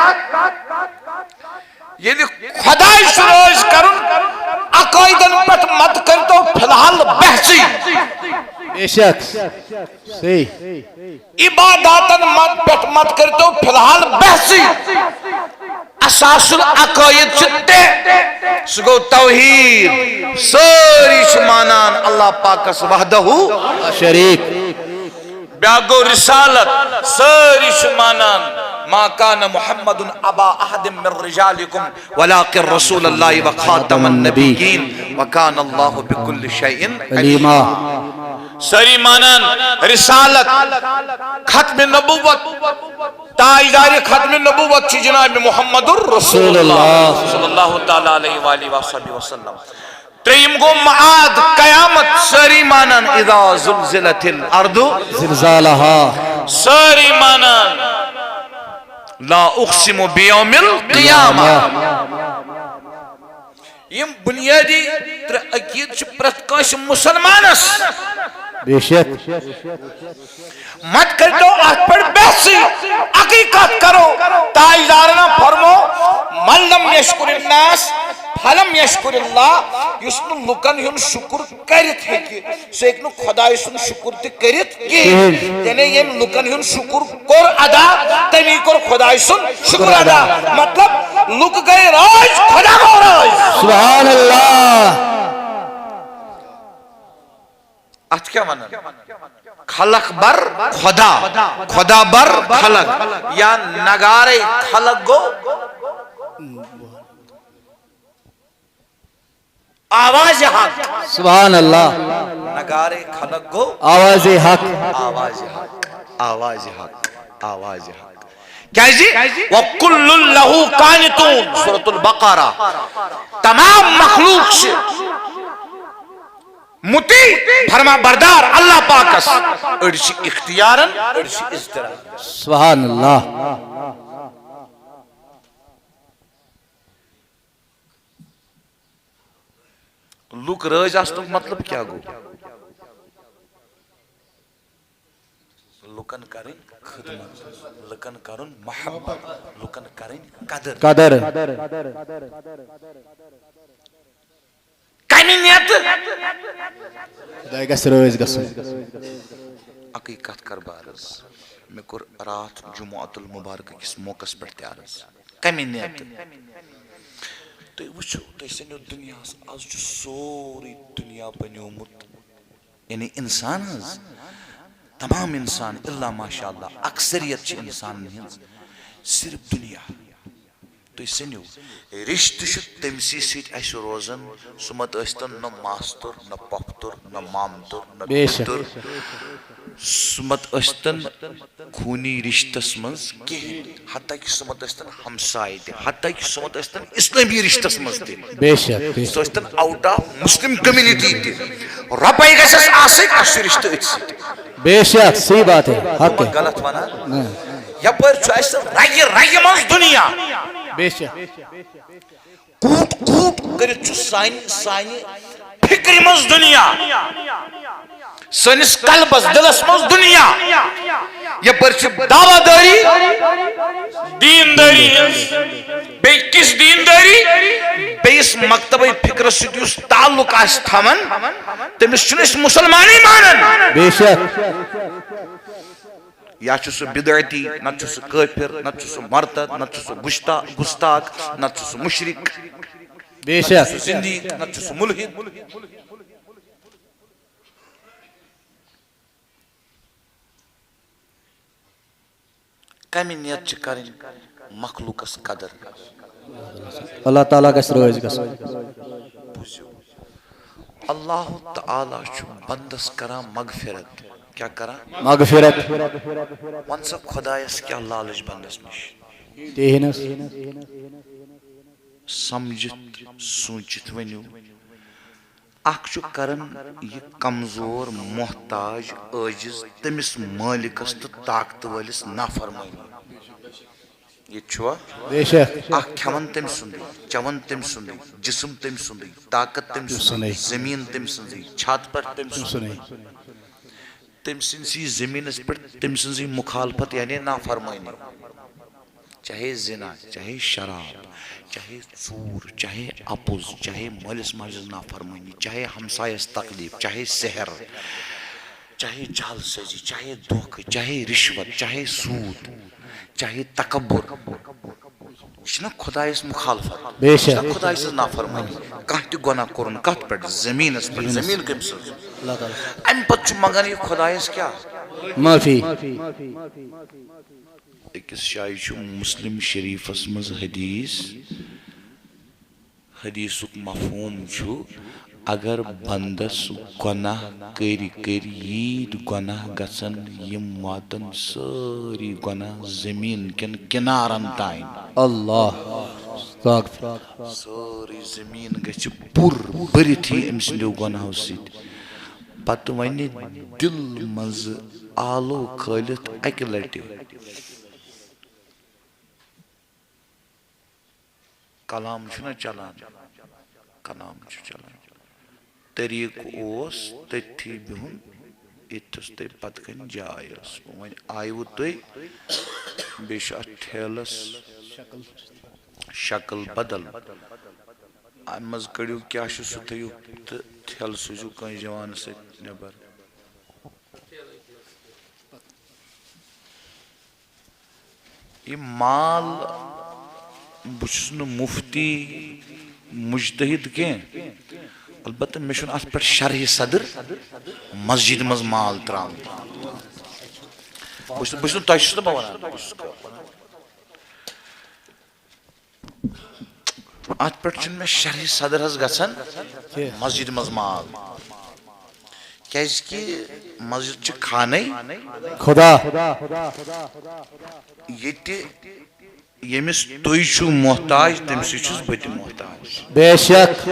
ییٚلہِ خۄداے چھُ رٲضۍ کرُن، عقٲیدن پٮ۪ٹھ مت کٔرۍتو فی الحال بحثٕے۔ بے شک۔ صحیح۔ عباداتن مت-، پٮ۪ٹھ مت کٔرۍتو فی الحال بحثٕے۔ اساس العقٲید چھِ تہِ، سُہ گوٚو توحید۔ سٲری چھِ مانان اللہ پاکس وحدہ۔ شریک۔ بیاکھ گوٚو رسالت، سٲری چھِ مانان، "ما کان محمد ابا احد من رجالکم ولکن رسول اللہ وخاتم النبیین وکان اللہ بکل شیء علیما۔" سٲری مانان رسالت، ختم نبوت، تاجدار ختم نبوت چھِ جناب محمد الرسول اللہ صلی اللہ تعالیٰ علیہ وآلہ وصحبہ وسلم۔ ترٛیٚیِم گوٚو معاد، قیامت، سٲری مانان اذا زلزلت الارض زلزالہا۔ سٲری مانان لا اقسم بیوم القیامہ۔ یِم بنیٲدی ترٛےٚ عقیدٕ چھِ پرٛٮ۪تھ کٲنٛسہِ مُسلمانس۔ بے شک۔ مت کٔرۍتو اتھ پٮ۪ٹھ بحثٕے، اَکٕے کتھ کرو۔ تاجدارن فرمو، "من لم یشکر الناس فلم یشکر اللہ"۔ یُس نہٕ لُکن ہُنٛد شُکُر کٔرِتھ ہیٚکہِ، سُہ ہیٚکہِ نہٕ خۄداے سُنٛد شُکُر تہِ کٔرِتھ کِہیٖنۍ۔ کِہیٖنۍ۔ یعنی ییٚمۍ لُکن ہُنٛد شُکُر کوٚر ادا، تٔمی کوٚر خۄداے سُنٛد شُکُر ادا۔ مطلب، لُکھ گٔے رٲضۍ، خۄدا گوٚو رٲضۍ۔ سبحان اللہ۔ اتھ کیٛاہ ونان؟ خلق بر خدا، خدا بر خلق، یا نگارے خلق گوٚو آواز حق۔ سبحان اللہ۔ نگارے خلق گوٚو آواز حق۔ آواز حق، آواز حق، آواز حق۔ کیازِ؟ وَكُلٌّ لَهُ قَانِتُونَ، سورۃ البقرہ۔ تمام مخلوق چھِ مطیع، فرما بردار اللہ پاکس۔ أڑۍ چھِ اختیارن، أڑۍ چھِ اضطرارن۔ سبحان اللہ۔ لُکھ رٲضۍ آسنُک مطلب کیٛاہ گوٚو؟ لُکن کرٕنۍ خدمت، لُکن کرُن محبت، لُکن کرٕنۍ قدر۔ قدر۔ کمہِ نیتہٕ؟ خداے گژھِ رٲضۍ گژھُن۔ اکٕے کتھ کرٕ بہٕ عرض۔ مےٚ کوٚر راتھ جمعہ المبارک کِس موقعس پٮ۪ٹھ تہِ عرض۔ کمہِ نیتہٕ؟ تُہۍ وٕچھِو، تُہۍ سٕنٛدِس دُنیاہَس، آز چھُ سورُے دُنیا بنیومُت، یعنی اِنسان حظ، تمام اِنسان، الا ماشاء اللہ، اکثریت چھِ اِنسانَن ہٕنٛز صرف دُنیا۔ تُہۍ سٔنِو۔ رِشتہٕ چھُ تٔمسٕے سۭتۍ اَسہِ روزان، سُہ مت ٲسۍتن نہ ماستُر، نہ پۄپھتُر، نہ مامتُر، نہ بے شک۔ پیٚتُر۔ سُہ مت ٲسۍتن خوٗنی رِشتَس منٛز کِہیٖنۍ، حتیٰ کہِ سُہ مت ٲسۍتن ہمساے تہِ، حتیٰ کہِ سُہ مت ٲسۍتن اِسلٲمی رِشتَس منٛز تہِ۔ بے شک، بے شک۔ سُہ ٲسۍتن out of Muslim community تہِ۔ رۄپَے گژھٮ۪س آسٕنۍ، اَسہِ چھُ رِشتہٕ أتھۍ سۭتۍ۔ بے شک، صحیح بات ہے، حق بہٕ ہے۔ ما غلط وَنان؟ نہ۔ یَپٲرۍ چھُ اَسہِ رَگہِ رَگہِ منٛز دُنیا۔ بے شک۔ کوٗت کوٗت کٔرِتھ چھُ سانہِ، سانہِ فِکرِ منٛز دُنیا، سٲنِس قلبس، دِلس منٛز دُنیا۔ یَپٲرۍ چھِ دعویٰ دٲری دیٖندٲری ہٕنٛز، بیٚیہِ کِژھ دیٖندٲری؟ بیٚیِس مکتبٕے فِکرس سۭتۍ یُس تعلق آسہِ تھاوان، تٔمِس چھِنہٕ أسۍ مُسلمانٕے مانان۔ بے شک۔ یا چھُ سُہ بدعتی، نتہٕ چھُ سُہ کٲفِر، نتہٕ چھُ سُہ مرتد، نتہٕ چھُ سُہ گُشتا-، گُستاخ، نتہٕ چھُ سُہ مُشرِک، بے نتہٕ چھُ شک۔ سُہ زندیق، نتہٕ چھُ سُہ مُلحد۔ کمہِ نیت چھِ کرٕنۍ مخلوقس قدر؟ اللہ تعالیٰ گژھِ رٲضۍ گژھُن۔ بوٗزِو، اللہ تعالیٰ چھُ بندس کران مغفرت۔ کیٛاہ کران؟ مغفرت۔ وَن سا، خۄدایَس کیٛاہ لالٕچ بندس نِش؟ کِہیٖنۍ نہٕ۔ سمجھِتھ، سوٗنٛچِتھ ؤنِو۔ اکھ چھُ کران یہِ کمزور، محتاج، عٲجز، تٔمِس مٲلِکس تہٕ طاقتہٕ وٲلِس نافرمٲنی۔ یہِ تہِ چھُوا؟ بے شک۔ اکھ کھٮ۪وان تٔمۍ سُنٛدُے، چٮ۪وان تٔمۍ سُنٛدُے، جسم تٔمۍ سُنٛدُے، طاقت تٔمۍ سُنٛدُے، سُنٛدُے۔ زٔمیٖن تٔمۍ سٕنٛزٕے، چھت پٮ۪ٹھ تٔمۍ سُنٛدُے۔ سُنٛدُے۔ تٔمۍ سٕنٛدسٕے زٔمیٖنَس پٮ۪ٹھ تٔمۍ سٕنٛزٕے مُخالفت، یعنی نافرمٲنی۔ چاہے زنا، چاہے شراب، چاہے ژوٗر، چاہے اپُز، چاہے مٲلِس ماجہِ ہٕنٛز نافرمٲنی، چاہے ہمسایَس تکلیٖف، چاہے سحر، چاہے جعل سٲزی، چاہے دھوکہٕ، چاہے رِشوت، چاہے سوٗد، چاہے تکبر۔ یہِ چھُنہ خۄدایَس مُخالفت؟ بے شک۔ یہِ چھُنہ خۄدایہِ سٕنٛز نافرمٲنی؟ کانٛہہ تہِ گۄناہ کوٚرُن کَتھ پٮ۪ٹھ؟ زٔمیٖنَس پٮ۪ٹھ۔ زٔمیٖنَس۔ زٔمیٖن کٔمۍ سٕنٛز؟ اللہ تعالیٰ۔ اَمہِ پتہٕ چھُ منٛگان یہِ خۄدایَس کیٛاہ؟ معٲفی۔ أکِس جایہِ چھُ مُسلِم شریٖفَس منٛز حدیٖث، حدیٖثُک مفہوٗم چھُ، اگر بندس گۄناہ کٔرۍ کٔرۍ ییٖتۍ گۄناہ گژھن، یِم واتن سٲری گۄناہ زٔمیٖن کٮ۪ن کِنارن تام۔ اللہ۔ استغفر۔ سٲرٕے زٔمیٖن گژھِ پُر بٔرِتھ یی أمۍ سٕنٛدیو گۄناہو سۭتۍ۔ پتہٕ وَنہِ دِل منٛزٕ آلو کھٲلِتھ اَکہِ لٹہِ۔ کلام چھُنہ چلان، کلام چھُ چلان۔ طریٖقہٕ اوس تٔتھی بِہُن، ییٚتھَس تۄہہِ پتہٕ کَنۍ جاے ٲس۔ وۄنۍ آیوٕ تُہۍ، بیٚیہِ چھُ اَتھ ٹھیلَس شکل بدل۔ اَمہِ منٛز کٔڑِو، کیٛاہ چھُ سُہ تھٲیِو تہٕ ٹھیلہٕ سوٗزِو کٲنٛسہِ جوانَس سۭتۍ نٮ۪بر۔ یہِ مال، بہٕ چھُس نہٕ مُفتی مُجتہِد کینٛہہ، البتہ مےٚ چھُنہٕ اَتھ پٮ۪ٹھ شرحِ صدر مسجدِ منٛز مال ترٛاوُن۔ بہٕ چھُس، بہٕ چھُس نہٕ، تۄہہِ چھُس نہٕ بہٕ وَنان، بہٕ چھُس اَتھ پٮ۪ٹھ چھُنہٕ مےٚ شرحِ صدر حظ گژھان کینٛہہ۔ مسجدِ منٛز مال۔ کیٛازِکہِ مسجد چھِ خانَے خدا۔ ییٚتہِ ییٚمِس تُہۍ چھِو محتاج، تٔمِسٕے چھُس بہٕ تہِ محتاج۔ بے شک۔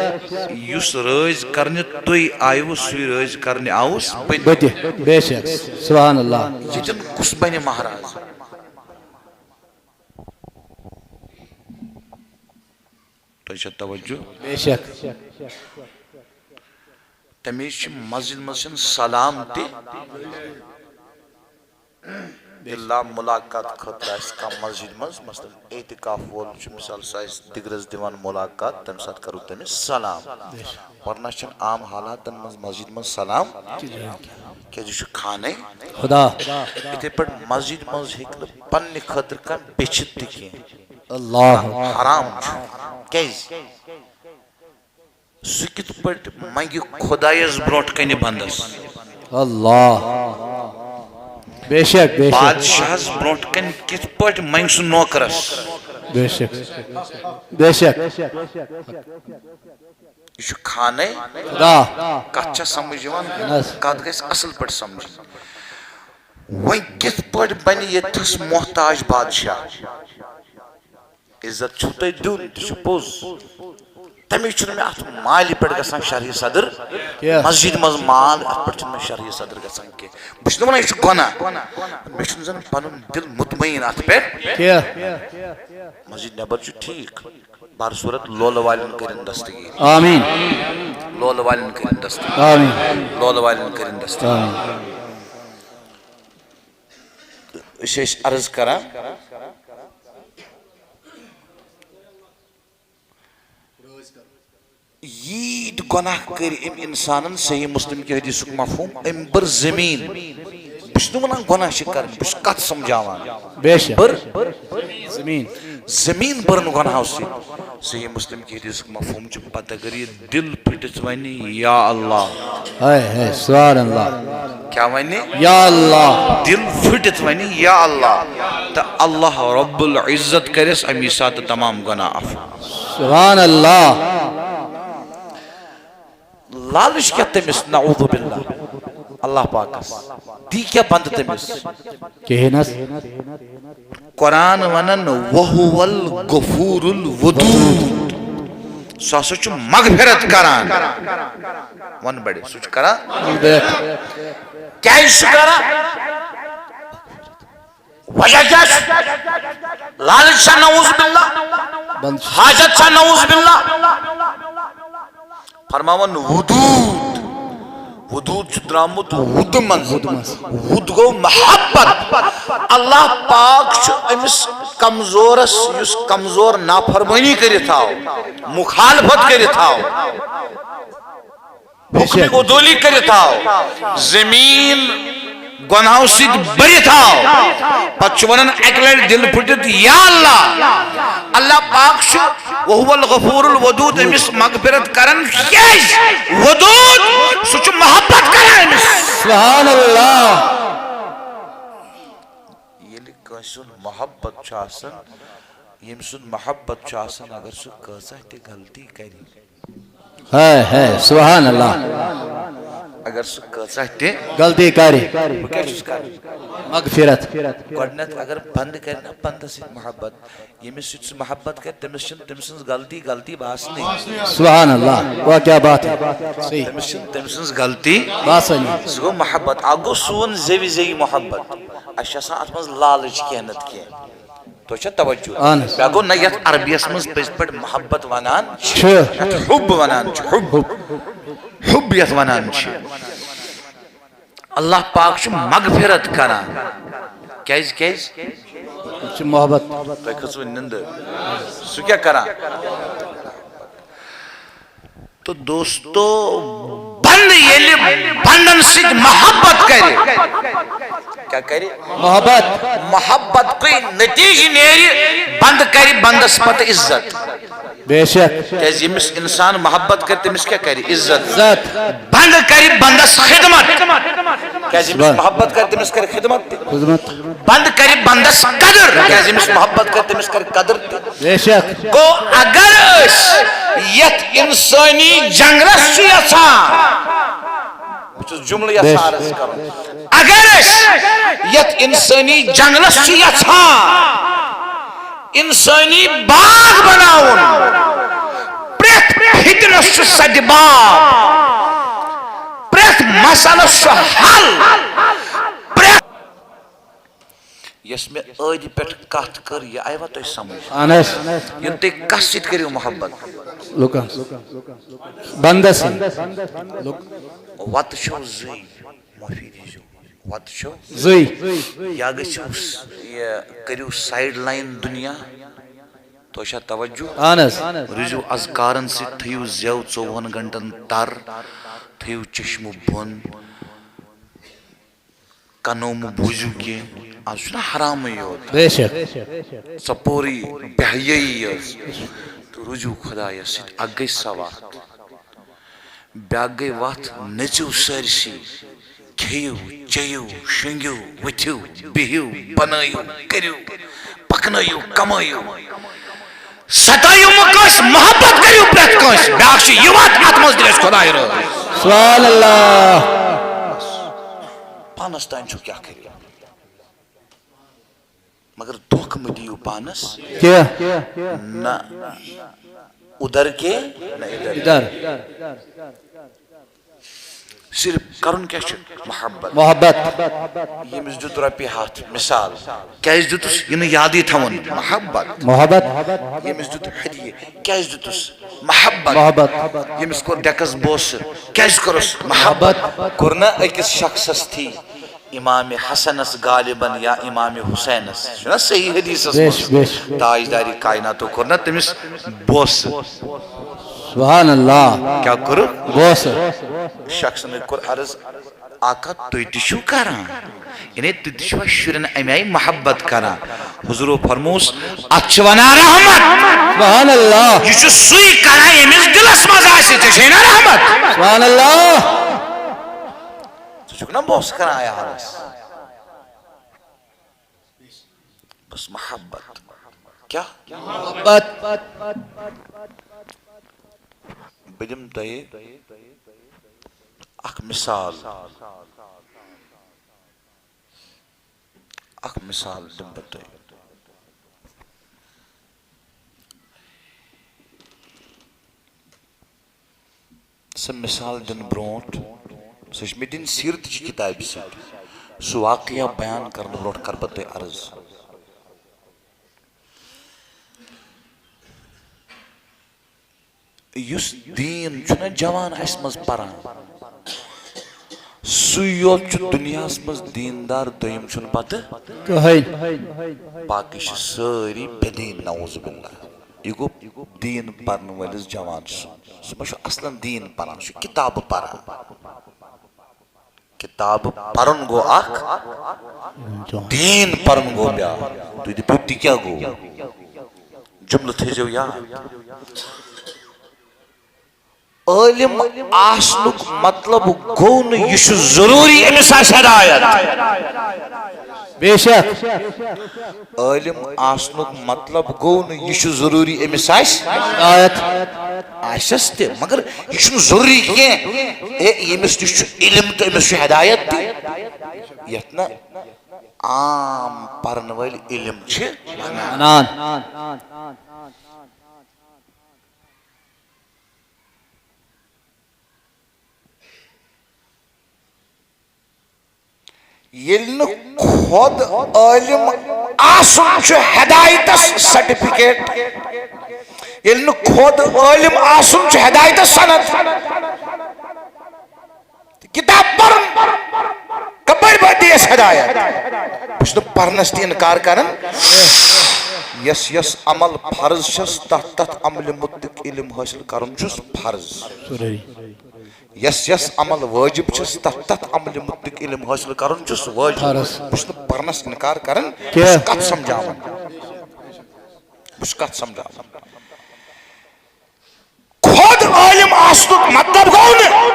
یُس رٲضۍ کرنہِ تُہۍ آیوٕ، سُے رٲضۍ کرنہِ آوُس بہٕ تہِ۔ بہٕ تہِ۔ بے شک۔ سبحان اللہ۔ ییٚتٮ۪ن کُس بنہِ مہراز؟ تۄہہِ چھا توجہ؟ بے شک۔ تَمہِ وِزِ چھِ مسجد منٛز چھِنہٕ سلام تہِ۔ الا ملاقات خٲطرٕ آسہِ کانٛہہ مسجد منٛز، مثلاً اعتکاف وول چھُ، مثال، سُہ آسہِ دِگرَس دِوان ملاقات، تَمہِ ساتہٕ کَرو تٔمِس سلام۔ ورنہ چھِنہٕ عام حالاتن منٛز مسجد منٛز سلام، کیٛازِ یہِ چھُ خانَے خدا۔ یِتھَے پٲٹھۍ مسجد منٛز ہیٚکہِ نہٕ پننہِ خٲطرٕ کانٛہہ بیٚچھِتھ تہِ کینٛہہ۔ اللہ۔ حرام چھُ۔ کیٛازِ؟ سُہ کِتھ پٲٹھۍ منٛگہِ خۄدایَس برونٛٹھ کنہِ بندس؟ اللہ۔ بے شک، بے شک۔ بادشاہس برونٛٹھ کنہِ کِتھ پٲٹھۍ منٛگہِ سُہ نوکرس؟ بے شک۔ بے شک۔ یہِ چھُ خانَے۔ خدا۔ کَتھ چھا سمجھ یِوان؟ اہن حظ۔ کَتھ گژھِ اَصٕل پٲٹھۍ سمجھٕنۍ۔ وۄنۍ کِتھ پٲٹھۍ بَنہِ ییٚتھَس محتاج بادشاہ؟ عزت چھُو تۄہہِ دیُن، تہِ چھُ پوٚز۔ تَمہِ چھُنہٕ مےٚ اَتھ مالہِ پٮ۪ٹھ گژھان شرحِ صدر۔ کیٛاہ؟ مسجد منٛز مال، اَتھ پٮ۪ٹھ چھُنہٕ مےٚ شرحِ صدر گژھان کینٛہہ۔ بہٕ چھُس نہٕ وَنان یہِ چھُ گۄناہ۔ مےٚ چھُنہٕ زَن پَنُن دِل مطمئن اَتھ پٮ۪ٹھ۔ کیٛاہ؟ مسجد نٮ۪بر چھُ ٹھیٖک۔ بہرصورت لولہٕ والٮ۪ن کٔرِن دستگیٖر۔ آمین۔ لولہٕ والٮ۪ن کٔرِن دستگیٖر۔ آمین۔ لولہٕ والٮ۪ن کٔرِن دستگیٖر۔ آمین۔ أسۍ ٲسۍ عرض کران، ییٖتۍ گۄناہ کٔرۍ أمۍ اِنسانن، صحیح مسلم کہِ حدیثُک مفہوم، أمۍ بٔر زٔمیٖن۔ بہٕ چھُس نہٕ وَنان گۄناہ چھِ کَرٕنۍ، بہٕ چھُس کَتھ سمجھاوان۔ بے شک۔ بٔر زٔمیٖن۔ زٔمیٖن بٔرٕن گۄناہو سۭتۍ۔ صحیح مسلم کہِ حدیثُک مفہوم چھُ، پتہٕ اگر یہِ دِل پھٕٹِتھ وَنہِ، یا اللہ۔ ہاے ہاے، سبحان اللہ۔ کیٛاہ وَنہِ؟ یا اللہ۔ دِل پھٕٹِتھ وَنہِ، یا اللہ۔ تہٕ اللہ رب العزت کَرٮ۪س اَمی ساتہٕ تمام گۄناہ عفو۔ سبحان اللہ۔ لالچ کیٛاہ تٔمِس؟ نعوذ باللہ۔ اللہ پاکس دی کیٛاہ بندٕ تٔمِس؟ کِہیٖنۍ حظ۔ قرآن ونان، "وَهُوَ الْغَفُورُ الْوَدُودُ"۔ سُہ ہسا چھُ مغفرت کران۔ ون بڑِ، سُہ چھُ کران۔ کیٛازِ چھُ کران؟ وجہ کیٛاہ چھُ؟ لالچ چھا؟ نعوذ باللہ۔ بند۔ حاجت چھا؟ نعوذ باللہ۔ فرماوان وُدوٗد۔ وُدوٗد چھُ درٛامُت وُدٕ منٛز۔ وُدٕ منٛز۔ وُد گوٚو محبت۔ اللہ پاک چھُ أمِس کمزورس، یُس کمزور نافرمٲنی کٔرِتھ آو، مخالفت کٔرِتھ آو، بے شک۔ حکمِ عدولی کٔرِتھ آو، زٔمیٖن گۄناہو سۭتۍ بٔرِتھ آو۔ پتہٕ چھُ ونان اکہِ لٹہِ دِل پھُٹِتھ، یا اللہ۔ اللہ پاک چھُ وَهُوَ الْغَفُورُ الْوَدُودُ، أمِس مغفرت کران۔ کیٛازِ؟ وَدوٗد، سُہ چھُ محبت کران أمِس۔ سبحان اللہ۔ ییٚلہِ کٲنٛسہِ ہُنٛد محبت چھُ آسان، ییٚمہِ سُنٛد محبت چھُ آسان، اگر سُہ کۭژاہ تہِ غلطی کرِ، ہے، ہے، سبحان اللہ۔ اگر سُہ کۭژاہ تہِ غلطی کرِ۔ بہٕ کیٛاہ چھُس کران؟ مغفرت۔ گۄڈٕنٮ۪تھ اگر بنٛدٕ کرِ نا بنٛدَس سۭتۍ محبت، ییٚمِس سۭتۍ سُہ محبت کرِ، تٔمِس چھِنہٕ تٔمۍ سٕنٛز غلطی غلطی باسنٕے۔ سبحان اللہ، واہ کیا بات ہے۔ صحیح۔ تٔمِس چھِنہٕ تٔمۍ سٕنٛز غلطی باسنٕے۔ سُہ گوٚو محبت، اکھ گوٚو سون زیوِ زیوِ محبت۔ اَسہِ چھِ آسان اَتھ منٛز لالٕچ کینٛہہ نتہٕ کینٛہہ۔ تۄہہِ چھا توجہ؟ اہن حظ۔ مےٚ گوٚو نہ، یَتھ عربیَس منٛز پٔزۍ پٲٹھۍ محبت وَنان چھِ، چھِ۔ یَتھ حُب وَنان چھِ، حُب۔ حُب یَتھ وَنان چھِ۔ اللہ پاک چھُ مغفرت کران۔ کیٛازِ، کیٛازِ؟ یہِ چھِ محبت۔ تۄہہِ کھٔژوٕ نِندٕ۔ سُہ کیٛاہ کران؟ تہٕ دوستو، بنٛدٕ ییٚلہِ بنٛدن سۭتۍ محبت کرِ، کیٛاہ کرِ؟ محبت۔ محبتکُے نتیجہٕ نیرِ، بنٛدٕ کرِ بنٛدس پتہٕ عزت۔ بے شک۔ کیٛازِ ییٚمِس انسان محبت کرِ، تٔمِس کیٛاہ کرِ؟ عزت۔ عزت۔ بنٛدٕ کرِ بنٛدس خدمت۔ کیٛازِ ییٚمِس سبحان۔ محبت کرِ، تٔمِس کرِ خدمت تہِ۔ خدمت۔ بنٛدٕ کرِ بنٛدس قدر۔ کیٛازِ ییٚمِس محبت کرِ، تٔمِس کرِ قدر تہِ۔ بے شک۔ گوٚو، اگر أسۍ یتھ انسٲنی جنگلس چھِ یژھان، بہٕ چھُس جملہٕ بے یژھان شک۔ عرض کرُن، اگر أسۍ یتھ انسٲنی جنگلس چھِ یژھان انسٲنی باغ بناوُن، پرٛٮ۪تھ فتنس چھُ سدِ باب، پرٛٮ۪تھ مسلس چھُ حل، پرٛٮ۪تھ یۄس مےٚ ٲدِ پٮ۪ٹھ کتھ کٔر، یہِ آیوا تۄہہِ سمجھ؟ اہن حظ۔ ییٚلہِ تُہۍ کس سۭتۍ کٔرِو محبت؟ لُکن۔ بندس سۭتۍ۔ لُک۔ وتہٕ چھو زٕے، معٲفی دیٖزیو۔ وتہٕ چھو زٕے۔ یا گٔژھِو س-، یہِ کٔرِو سایڈ لاین دُنیا، تۄہہِ چھا توجہ؟ اہن حظ۔ روٗزِو اذکارن سۭتۍ، تھٲیِو زٮ۪و ژوٚوُہن گھنٹن تر، تھٲیِو چشمہٕ بۄن۔ کنو مہٕ بوٗزِو کینٛہہ، از چھُنہ حرامٕے یوت۔ بے شک۔ ژۄپورٕے بے حیٲیی یٲژ۔ تہٕ روٗزِو خۄدایَس سۭتۍ، اَکھ گٔے سۄ وَتھ۔ بیٛاکھ گٔے وَتھ، نٔژِو سٲرسٕے، کھیٚیِو، چیٚیِو، شۄنٛگِو، ؤتھِو، بِہِو، بَنٲیِو، کٔرِو، پَکنٲیِو، کَمٲیِو۔ ستٲیِو مہٕ کٲنٛسہِ، محبت کٔرِو پرٛٮ۪تھ کٲنٛسہِ۔ بیٛاکھ چھُ یہِ وَتھ، اَتھ منٛز تہِ گژھِ خۄداے رٲضۍ۔ سبحان اللہ۔ پانَس تام چھُ کیٛاہ کٔرِو۔ مگر دھوکہٕ مہٕ دِیِو پانَس۔ کیٛاہ؟ نہ ادھر کے، نہ ادھر۔ ادھر۔ صرف کرُن کیٛاہ چھُ؟ محبت۔ محبت۔ ییٚمِس دیُت رۄپیہِ ہَتھ، مثال، کیٛازِ دیُتُس؟ یہِ نہٕ یادٕے تھاوُن۔ محبت۔ محبت۔ ییٚمِس دیُت ہدیہِ، کیٛازِ دیُتُس؟ محبت۔ محبت۔ ییٚمِس کوٚر ڈٮ۪کَس بوسہٕ، کیٛازِ کوٚرُس؟ محبت۔ محبت۔ کوٚر نہ أکِس شخصس تھی امام حسنس غالباً یا امام حسینس، چھُنہ صحیح حدیثس بیش، منٛز؟ بیش۔ تاجداری کائناتو کوٚر نہ تٔمِس بوسہٕ۔ سبحان اللہ۔ کیٛاہ کوٚرُکھ؟ بوسہٕ۔ شخصن کوٚر عرض، آقا، تُہۍ تہِ چھِو کران؟ یعنی تُہۍ تہِ چھِوا شُرٮ۪ن اَمہِ آیہِ محبت کران؟ حضورو فرموس، اتھ چھِ ونان رحمت۔ سبحان اللہ۔ یہِ چھُ سُے کران، ییٚمِس دِلس منٛز آسہِ، ژےٚ چھے نا رحمت؟ سبحان اللہ۔ ژٕ چھُکھ نا بوسہٕ کران عیالس؟ بس محبت۔ کیٛاہ؟ محبت۔ بہٕ دِمہٕ تۄہہِ اکھ مثال۔ اکھ مثال دِمہٕ بہٕ تۄہہِ۔ سۄ مثال دِنہٕ برونٛٹھ، سۄ چھِ مےٚ دِنۍ سیٖرتٕچہِ کِتابہِ سۭتۍ۔ سُہ واقعہ بیان کرنہٕ برونٛٹھ کرٕ بہٕ تۄہہِ عرض۔ یُس دیٖن چھُنہ جوان اَسہِ منٛز پران، سُے یوت چھُ دُنیاہَس منٛز دیٖندار، دوٚیِم چھُنہٕ پتہٕ کٕہٕنۍ۔ باقٕے چھِ سٲری بے دیٖن، نعوذ باللہ۔ یہِ گوٚو دیٖن پرن وٲلِس جوان سُنٛد۔ سُہ ما چھُ اصلاً دیٖن پران، سُہ چھُ کِتابہٕ پران۔ کِتابہٕ پرُن گوٚو اکھ، دیٖن پرُن گوٚو بیٛاکھ۔ تُہۍ دٔپِو، تہِ کیٛاہ گوٚو؟ جملہٕ تھٲیزیو یاد۔ عٲلِم آسنُک مطلب گوٚو نہٕ یہِ چھُ ضروٗری أمِس آسہِ ہدایت۔ بے شک۔ عٲلِم آسنُک مطلب گوٚو نہٕ یہِ چھُ ضروٗری أمِس آسہِ ہدایت۔ آسٮ۪س تہِ، مگر یہِ چھُنہٕ ضروٗری کینٛہہ۔ ہے، ییٚمِس نِش چھُ علم تہٕ أمِس چھُ ہدایت تہِ۔ یَتھ نہٕ عام پرن وٲلۍ علم چھِ ونان۔ ییٚلہِ نہٕ خۄد عٲلِم آسُن چھُ ہدایتس سرٹیفکیٹ، ییٚلہِ نہٕ خۄد عٲلِم آسُن چھُ ہدایتس سند، کِتاب پرُن کپٲرۍ وٲتی اَسہِ ہدایت؟ بہٕ چھُس نہٕ پرنس تہِ انکار کران۔ یس یس عمل فرض چھس، تتھ تتھ عملہِ متعلق علم حٲصِل کرُن چھُس فرض۔ یس یس عمل وٲجِب چھُس، تتھ تتھ عملہِ متعلق علم حٲصِل کرُن چھُس وٲجِب۔ فرض۔ بہٕ چھُس نہٕ پرنس انکار کران، بہٕ چھُس کینٛہہ۔ کتھ سمجھاوان۔ بہٕ چھُس کتھ سمجھاوان۔ خۄد عٲلِم آسنُک مطلب گوٚو نہٕ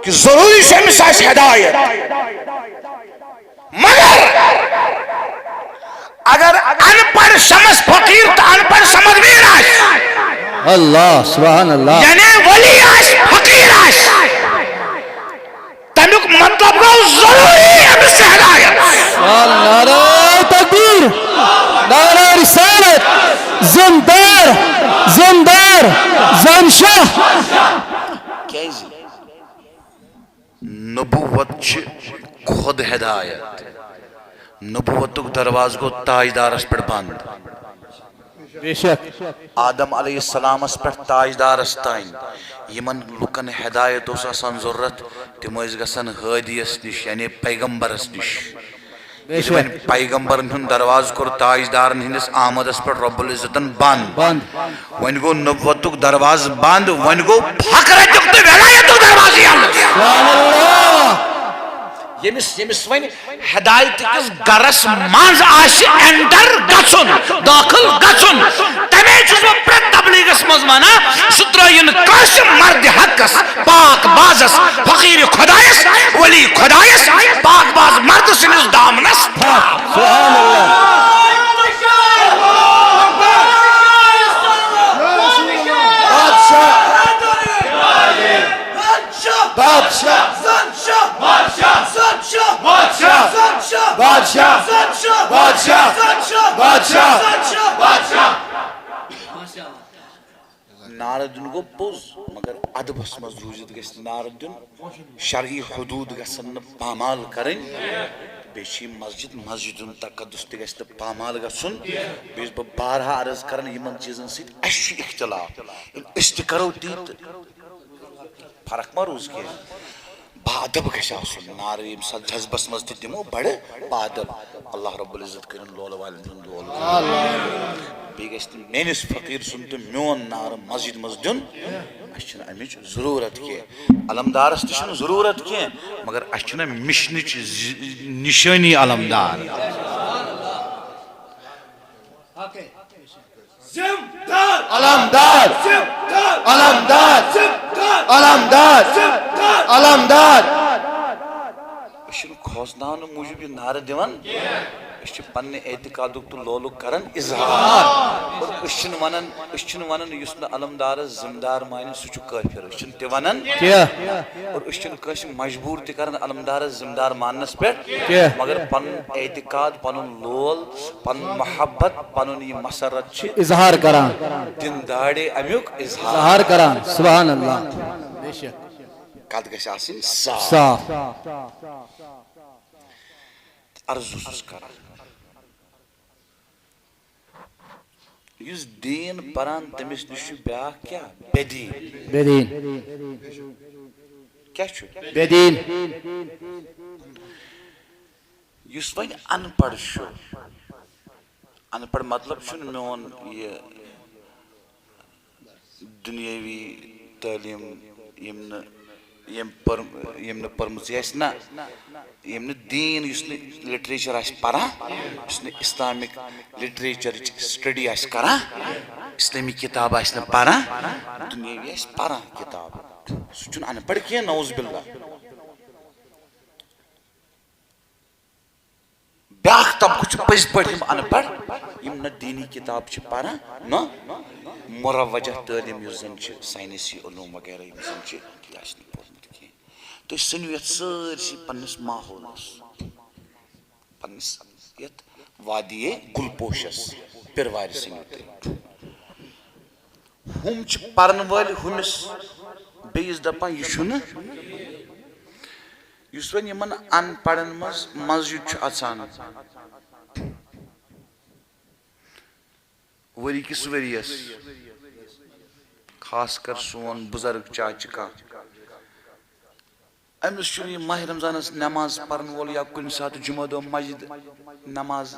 کہِ ضروٗری چھُ أمِس آسہِ ہدایت۔ مگر اگر ان پڑھ شمس فقیٖر تہٕ ان پڑھ سمد میر آسہِ، اللہ، سبحان اللہ۔ یعنی ولی آسہِ، فقیٖر آسہِ، تَمیُک مطلب گوٚو ضروٗری أمِس چھُ ہدایت۔ نعرہ تکبیر، نعرہ رسالت، زندار، زندار، زن شاہ۔ کیازِ؟ نبوت چھِ خود ہدایت۔ نبوتُک دروازٕ گوٚو تاجدارس پٮ۪ٹھ بنٛد۔ بے شک۔ آدم علیہ السلامس پٮ۪ٹھ تاجدارس تام یِمن لُکن ہدایت اوس آسان ضروٗرت، تِم ٲسۍ گژھان ہٲدیس نِش، یعنی پیغمبرس نِش۔ بے ییٚلہِ شک۔ وۄنۍ پیغمبرن ہُنٛد دروازٕ کوٚر تاجدارن ہٕنٛدِس آمدس پٮ۪ٹھ رب العزتن بنٛد، بنٛد۔ وۄنۍ گوٚو نبوتُک دروازٕ بنٛد، وۄنۍ گوٚو فقرتُک تہٕ ولایتُک دروازٕ یلہٕ۔ سبحان اللہ۔ ییٚمِس، ییٚمِس وۄنۍ ہدایت کِس گرس منٛز آسہِ enter گژھُن، دٲخل گژھُن، تمے چھُس بہٕ پرٛٮ۪تھ تبلیغس منٛز ونان، سُہ ترٲیِن کٲنٛسہِ مردِ حقس، پاک بازس، فقیٖر خۄدایس، ولی خۄدایس، پاک باز مرد سٕنٛدِس دامنس۔ سبحان اللہ۔ بادشاہ، بادشاہ، بادشاہ، بادشاہ۔ نعرٕ دیُن گوٚو پوٚز، مگر ادبس منٛز روٗزِتھ گژھِ نعرٕ دیُن۔ شرعی حدوٗد گژھن نہٕ پامال کرٕنۍ۔ بیٚیہِ چھِ یہِ مسجد، مسجد ہُنٛد تقدس تہِ گژھِ نہٕ پامال گژھُن۔ بیٚیہِ چھُس بہٕ بارہا عرض کران، یِمن چیٖزن سۭتۍ اَسہِ چھُ اختلاف۔ ییٚلہِ أسۍ تہِ کرو تی تہٕ فرق ما روٗز کینٛہہ؟ با ادب گژھِ آسُن۔ نعرٕ ییٚمہِ ساتہٕ جذبس منٛز تہِ دِمو، بڑٕ با ادب۔ اللہ رب العزت کٔرِن لولہٕ والٮ۪ن ہُنٛد لول۔ بیٚیہِ گژھِ نہٕ میٲنِس فقیٖر سُنٛد تہٕ میون نعرٕ مسجد منٛز دیُن۔ اَسہِ چھِنہٕ اَمِچ ضروٗرت کینٛہہ، علمدارس تہِ چھِنہٕ ضروٗرت کینٛہہ، مگر اَسہِ چھِنہٕ مِشنٕچ زِ-، نِشٲنی علمدار۔ علمدار، علمدار، علمدار۔ أسۍ چھِنہٕ کھوژناونہٕ موٗجوٗب یہِ نعرٕ دِوان۔ أسۍ چھِ پننہِ اعتقادُک تہٕ لولُک کران اظہار۔ اور أسۍ چھِنہٕ ونان، أسۍ چھِنہٕ ونان یُس نہٕ علمدارس ذمہٕ دار مانہِ، سُہ چھُ کٲفِر۔ أسۍ چھِنہٕ تہِ ونان۔ کینٛہہ۔ اور أسۍ چھِنہٕ کٲنٛسہِ مجبوٗر تہِ کران علمدارس ذمہٕ دار ماننس پٮ۪ٹھ۔ کینٛہہ۔ مگر پنُن اعتقاد، پنُن لول، پنُن محبت، پنُن یہِ مسرت چھِ اظہار کران۔ دِن داڑے امیُک اظہار۔ اظہار کران۔ سبحان اللہ۔ بے شک۔ کتھ گژھِ آسٕنۍ صاف۔ صاف۔ عرض اوسُس کران۔ یُس دیٖن پران، تٔمِس نِش چھُ بیٛاکھ کیٛاہ؟ بے دیٖن۔ بے دیٖن۔ کیٛاہ چھُ؟ بے دیٖن۔ یُس وۄنۍ اَن پَڑھ چھُ، اَن پَڑھ مطلب چھُنہٕ میون یہِ دُنیٲوی تعلیٖم یِم نہٕ، یِم پٔر-، یِم نہٕ پٔرمٕژٕے آسہِ نہ، یِم نہٕ دیٖن، یُس نہٕ literature آسہِ پَران، یُس نہٕ Islamic literature-ٕچ study آسہِ کَران، اِسلٲمی کِتاب آسہِ نہٕ پَران، دُنیٲوی آسہِ پَران کِتاب، سُہ چھُنہٕ اَن پَڑھ کینٛہہ، نعوذ باللہ۔ بیٛاکھ طبقہٕ چھُ پٔزۍ پٲٹھۍ یِم اَن پَڑھ، یِم نہ دیٖنی کِتاب چھِ پَران، نہ مروجہ تعلیٖم یُس زَن چھِ، ساینسی علوٗم وغیرہ یِم زَن چھِ، تہِ آسہِ نہٕ پوٚرمُت کینٛہہ۔ تُہۍ سٔنِو یَتھ سٲرسٕے پنٛنِس ماحولَس، پنٛنِس یَتھ وادی گُلپوشَس، پِروارِ سٔنِو تُہۍ۔ ہُم چھِ پرن وٲلۍ ہُمِس بیٚیِس دپان، "یہِ چھُنہٕ۔" یُس وۄنۍ یِمن ان پڑھن منٛز مسجد چھُ اژان، ؤری کِس ؤرِیَس، خاص کر سون بُزرگ چاچہِ کانٛہہ، أمِس چھُنہٕ یہِ ماہِ رمضانس نٮ۪ماز پرن وول یا کُنہِ ساتہٕ جمعہ دۄہ مسجد نٮ۪ماز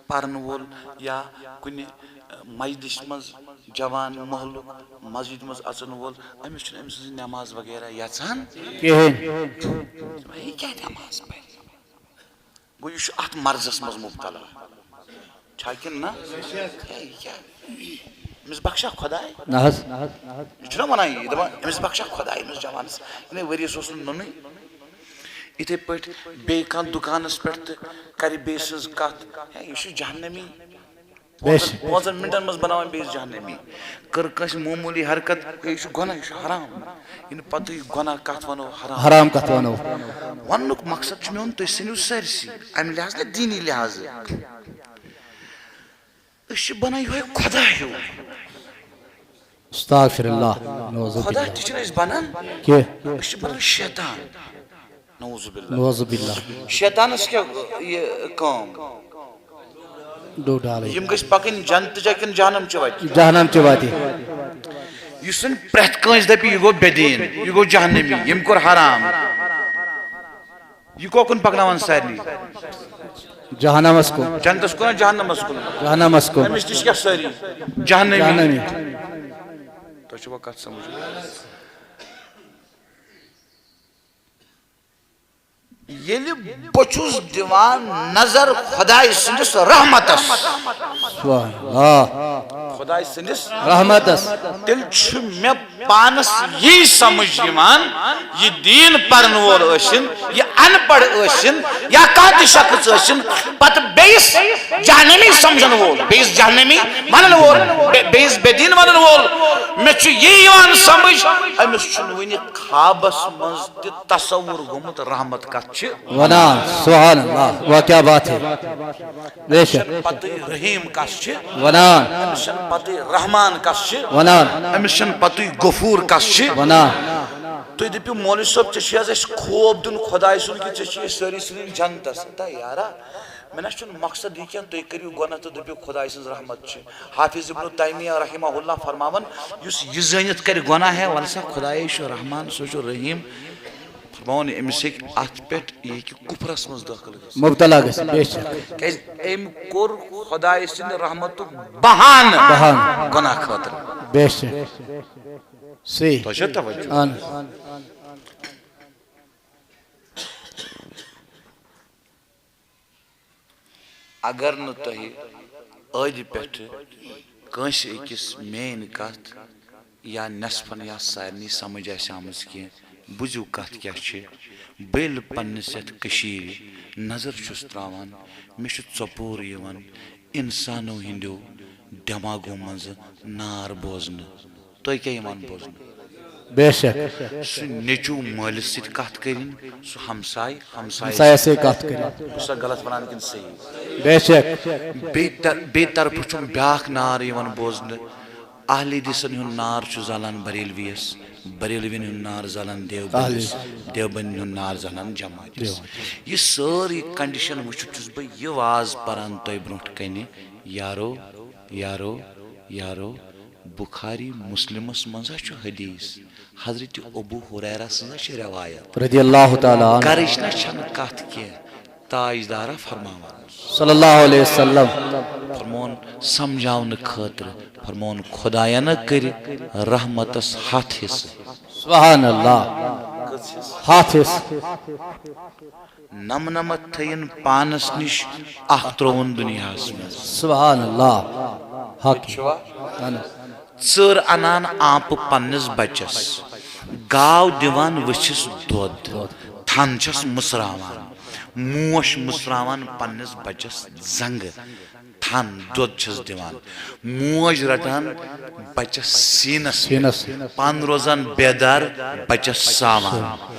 پرن وول یا کُنہِ، ٲ، مجلس منٛز جوان محلُک مسجد منٛز اژن وول، أمِس چھُنہٕ أمۍ سٕنٛز نٮ۪ماز وغیرہ یژھان۔ کِہیٖنۍ۔ یہِ کیٛاہ نٮ۪ماز پرِ؟ گوٚو، یہِ چھُ اتھ مرضس منٛز مبتلا۔ چھا کِنہٕ نہ؟ ہے، یہِ کیٛاہ؟ أمِس بخشا خۄداے؟ نہ حظ۔ یہِ چھُنہ وَنان یہِ، دَپان، "أمِس بخشا خۄداے، أمِس جوانَس، یعنی ؤریَس اوس نہٕ نُنٕے۔" یِتھَے پٲٹھۍ بیٚیہِ کانٛہہ دُکانَس پٮ۪ٹھ تہٕ کَرِ بیٚیہِ سٕنٛز کَتھ، ہے، یہِ چھُ جہنمی۔ بے شک۔ پانٛژَن، پانٛژَن مِنٹَن منٛز بَناوان بیٚیِس جہنمی۔ کٔر کٲنٛسہِ معموٗلی حرکت، ہے، یہِ چھُ گۄناہ، یہِ چھُ حرام۔ یہِ نہٕ پَتہٕ یہِ گۄناہ کَتھ وَنو، حرام۔ حرام کَتھ وَنو۔ وَننُک مقصد چھُ میون، تُہۍ سٔنِو سٲرسٕے، اَمہِ لحاظ نہ دینی لحاظہٕ۔ أسۍ چھِ بنان یِہوٚے خۄدا ہیوٗ۔ استغفر اللہ۔ نعوذ خۄدا باللہ۔ تہِ چھِنہٕ أسۍ بنان۔ کینٛہہ۔ أسۍ چھِ بنان شیطان۔ نعوذ باللہ۔ نعوذ باللہ۔ شیطانس کیٛاہ یہِ کٲم؟ ڈوٚڈ ڈالٕے۔ یِم گٔژھۍ پکٕنۍ جنتہٕ چہِ کِنہٕ جہنم چہِ وتہِ؟ جہنم چہِ وتہِ۔ یُس زن پرٛٮ۪تھ کٲنٛسہِ دپہِ، یہِ گوٚو بے دیٖن، یہِ گوٚو جہنمی، ییٚمۍ کوٚر حرام۔ یہِ کوکُن پکناوان سارنٕے؟ جہنمس کُن۔ جنتس کُن، جہنمس کُن؟ جہنمس کُن۔ أمِس نِش کیٛاہ سٲری؟ جہنمی۔ جہنمی۔ تۄہہِ چھُوا کتھ سمجھ؟ ییٚلہِ بہٕ چھُس دِوان نظر خۄداے سٕنٛدِس رحمتس۔ سبحان اللہ۔ خۄداے سٕنٛدِس رحمتس۔ تیٚلہِ چھُ مےٚ پانس یی سمجھ یِوان، یہِ دیٖن پرن وول ٲسِن، یہِ ان پڑھ ٲسِن، یا کانٛہہ تہِ شخص ٲسِن، پتہٕ بیٚیِس جہنمی سمجھن وول، بیٚیِس جہنمی ونن وول، بے-، بیٚیِس بے دیٖن ونن وول، مےٚ چھُ یی یِوان سمجھ، أمِس چھُنہٕ وُنہِ خوابس منٛز تہِ تصور گوٚمُت رحمت کتھ چھِ۔ ونان، سبحان اللہ، واہ کیا بات ہے۔ بے شک۔ پتہٕ رحیم کس چھِ؟ ونان۔ أمِس چھَنہٕ پتہٕ رحمان کس چھِ؟ ونان۔ أمِس چھَنہٕ پتہٕ غفور کس چھِ؟ ونان۔ تُہۍ دٔپِو، "مولوی صٲب، ژےٚ چھُے حظ اَسہِ خوب دیُن خۄداے سُنٛد کہِ ژےٚ چھُے أسۍ سٲری ژھٕنٕنۍ جنتس؟" ہتا یارا، مےٚ نہ چھُنہٕ مقصد یہِ کینٛہہ، تُہۍ کٔرِو گۄناہ تہٕ دٔپِو، "خۄداے سٕنٛز رحمت چھِ۔" حافظ ابن تیمیہ رحمہ اللہ فرماوان، یُس یہِ زٲنِتھ کرِ گۄناہ ہے، وَلہٕ سا، خۄدایے چھُ رحمان، سُہ چھُ رحیٖم۔ فرماوان، أمِس ہیٚکہِ اَتھ پٮ۪ٹھ، یہِ ہیٚکہِ کُفرَس منٛز دٲخٕل گٔژھِتھ۔ مُبتلا گٔژھِتھ، بے شک۔ کیٛازِ أمۍ کوٚر خۄداے سٕنٛدِ رحمتُک بہانہٕ بہانہٕ۔ گۄناہ خٲطرٕ۔ بے شک۔ صحیح۔ تۄہہِ چھا توجہ؟ اہن حظ۔ اگر نہٕ تۄہہِ ٲدِ پٮ۪ٹھٕ کٲنٛسہِ أکِس میٛٲنۍ کتھ یا نٮ۪صفن یا سارنٕے سمجھ آسہِ آمٕژ کینٛہہ، بوٗزِو کتھ کیٛاہ چھِ۔ بہٕ ییٚلہِ پننِس یتھ کٔشیٖرِ نظر چھُس تراوان، مےٚ چھُ ژۄپور یِوان انسانو ہٕنٛدیو دٮ۪ماغو منٛزٕ نار بوزنہٕ۔ تۄہہِ کیٛاہ یِوان بوزنہٕ؟ بے شک۔ سُہ نیٚچوٗ مٲلِس سۭتۍ کتھ کٔرِنۍ، سُہ ہمساے، ہمسایس ہمسایس سۭتۍ کتھ کٔرِنۍ۔ بہٕ چھُسا غلط ونان کِنہٕ صحیح؟ بے شک۔ بیٚیہِ طر-، بیٚیہِ طرفہٕ چھُم بیٛاکھ نار یِوان بوزنہٕ، اہل حدیثن ہُنٛد نار چھُ زالان بریلویس، بریلوین ہُنٛد نار زالان دیوبندس، اہل حدیث۔ دیوبندین ہُنٛد نار زالان جماعتس۔ دیوبند۔ یہِ سٲرٕے condition وٕچھِتھ چھُس بہٕ یہِ واز پران تۄہہِ برونٛٹھ کنہِ، یارو، یارو، یارو، بخاری مسلمس منٛز ہا چھُ حدیث، حضرت ابو ہریرہ سٕنٛز ہا چھِ روایت۔ رضی اللہ تعالیٰ عنہ۔ گرٕچ نہ چھنہٕ کتھ کینٛہہ، تاجدارا فرماوان۔ صلی اللہ علیہ وسلم۔ فرمون سمجھاونہٕ خٲطرٕ، فرمون خدایا نہ کٔرِ رحمتس ہتھ حصہٕ۔ سبحان اللہ۔ ہتھ حصہٕ۔ نمنمتھ تھٲیِن پانس نِش، اکھ ترٛووُن دُنیاہس منٛز۔ سبحان اللہ۔ حق۔ چھُوا؟ اہن حظ۔ ژٔر انان آنپہٕ پننِس بچس، گاو دِوان ؤژھِس دۄد، تھن چھس مُژراوان، موش مُژراوان پننِس بچس زنٛگہٕ، تھن دۄد چھس دِوان، موج رٹان بچس سیٖنس، سیٖنس۔ پن روزان بیدار، بچس ساوان۔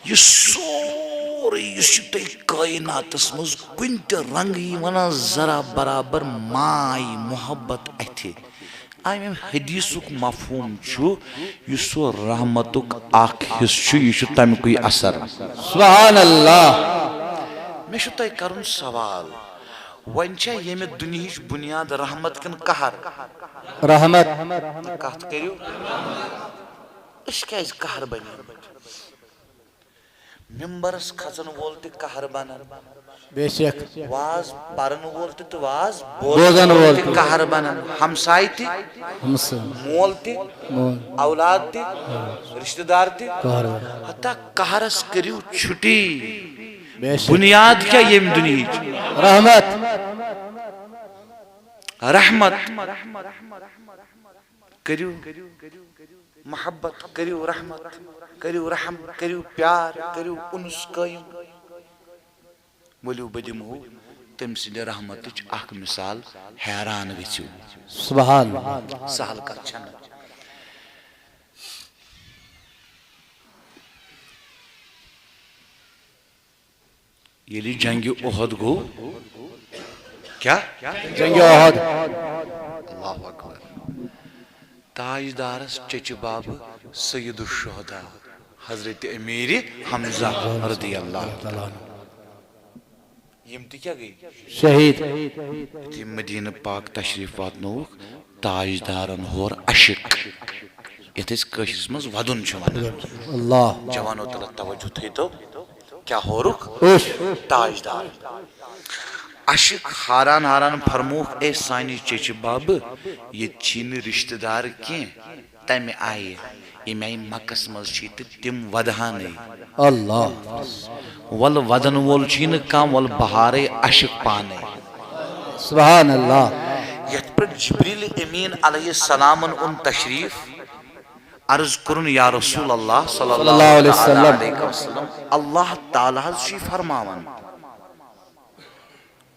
یہِ سورُے یُس چھُ تۄہہِ کائناتس منٛز کُنہِ تہِ رنگہٕ یی ونان، ذرا برابر ماے محبت اتھِ۔ امہِ حدیثُک مفہوم چھُ، یُس سُہ رحمتُک اکھ حصہٕ چھُ، یہِ چھُ تمہِ کُے اثر۔ سبحان اللہ۔ مےٚ چھُ تۄہہِ کرُن سوال، وۄنۍ چھا ییٚمہِ دُنیہٕچ بُنیاد رحمت کِنہٕ قہر؟ رحمت۔ کتھ کٔرِو، أسۍ کیازِ قہر بنیمٕتۍ؟ ممبرس کھژن وول تہِ قہر بنان۔ بے شک۔ واز پرن وول تہِ تہٕ واز بوزن بوزن وول وول تہِ تہِ۔ قہر بنان۔ ہمساے تہِ، ہمساے۔ مول تہِ، مول۔ اولاد تہِ، رشتہٕ دار تہِ۔ قہر بنان۔ حتیٰ قہرس کٔرِو چھُٹی۔ بے شک۔ بنیاد کیٛاہ ییٚمہِ دُنیہٕچ؟ رحمت۔ رحمت۔ کٔرِو محبت، کٔرِو رحمت، کٔرِو رحم، کٔرِو پیار، کٔرِو انس قٲیِم۔ ؤلِو بہٕ دِمہو تٔمۍ سٕنٛدِ رحمتٕچ اکھ مثال، حیران گٔژھِو۔ سبحان اللہ۔ سہل کتھ چھنہٕ۔ ییٚلہِ جنگِ احد گوٚو، کیٛاہ؟ جنگِ احد۔ اللہ اکبر۔ تاجدارس چچہِ بابہٕ سید الشہداء حضرت امیر حمزہ رضی اللہ تعالیٰ عنہ۔ یِم تہِ کیٛاہ گٔے؟ شہیٖد۔ یُتھُے مدینہ پاک تشریف واتنووُکھ، تاجدارن ہور عشق، یتھ أسۍ کٲشرِس منٛز ودُن چھِ ونان۔ اللہ۔ جوانو تلہٕ توجہ تھٲیتو، کیٛاہ ہورُکھ؟ عشق۔ تاجدار۔ عشق ہاران ہاران فرمووُکھ، اے سانہِ چچہِ بابہٕ، ییٚتہِ چھی نہٕ رشتہٕ دار کینٛہہ، تمہِ آیہِ ییٚمہِ آیہِ مکس منٛز چھی تہٕ تِم ودہانٕے۔ اللہ۔ ولہٕ ودن وول چھی نہٕ کانٛہہ، ولہٕ بہارے عشق پانے۔ سبحان اللہ۔ یتھ پٮ۪ٹھ جبریل امین علیہ السلامن اوٚن تشریف، عرض کوٚرُن، یا رسول اللہ صلی اللہ علیہ وسلم، اللہ تعالیٰ حظ چھُ یہِ فرماوان،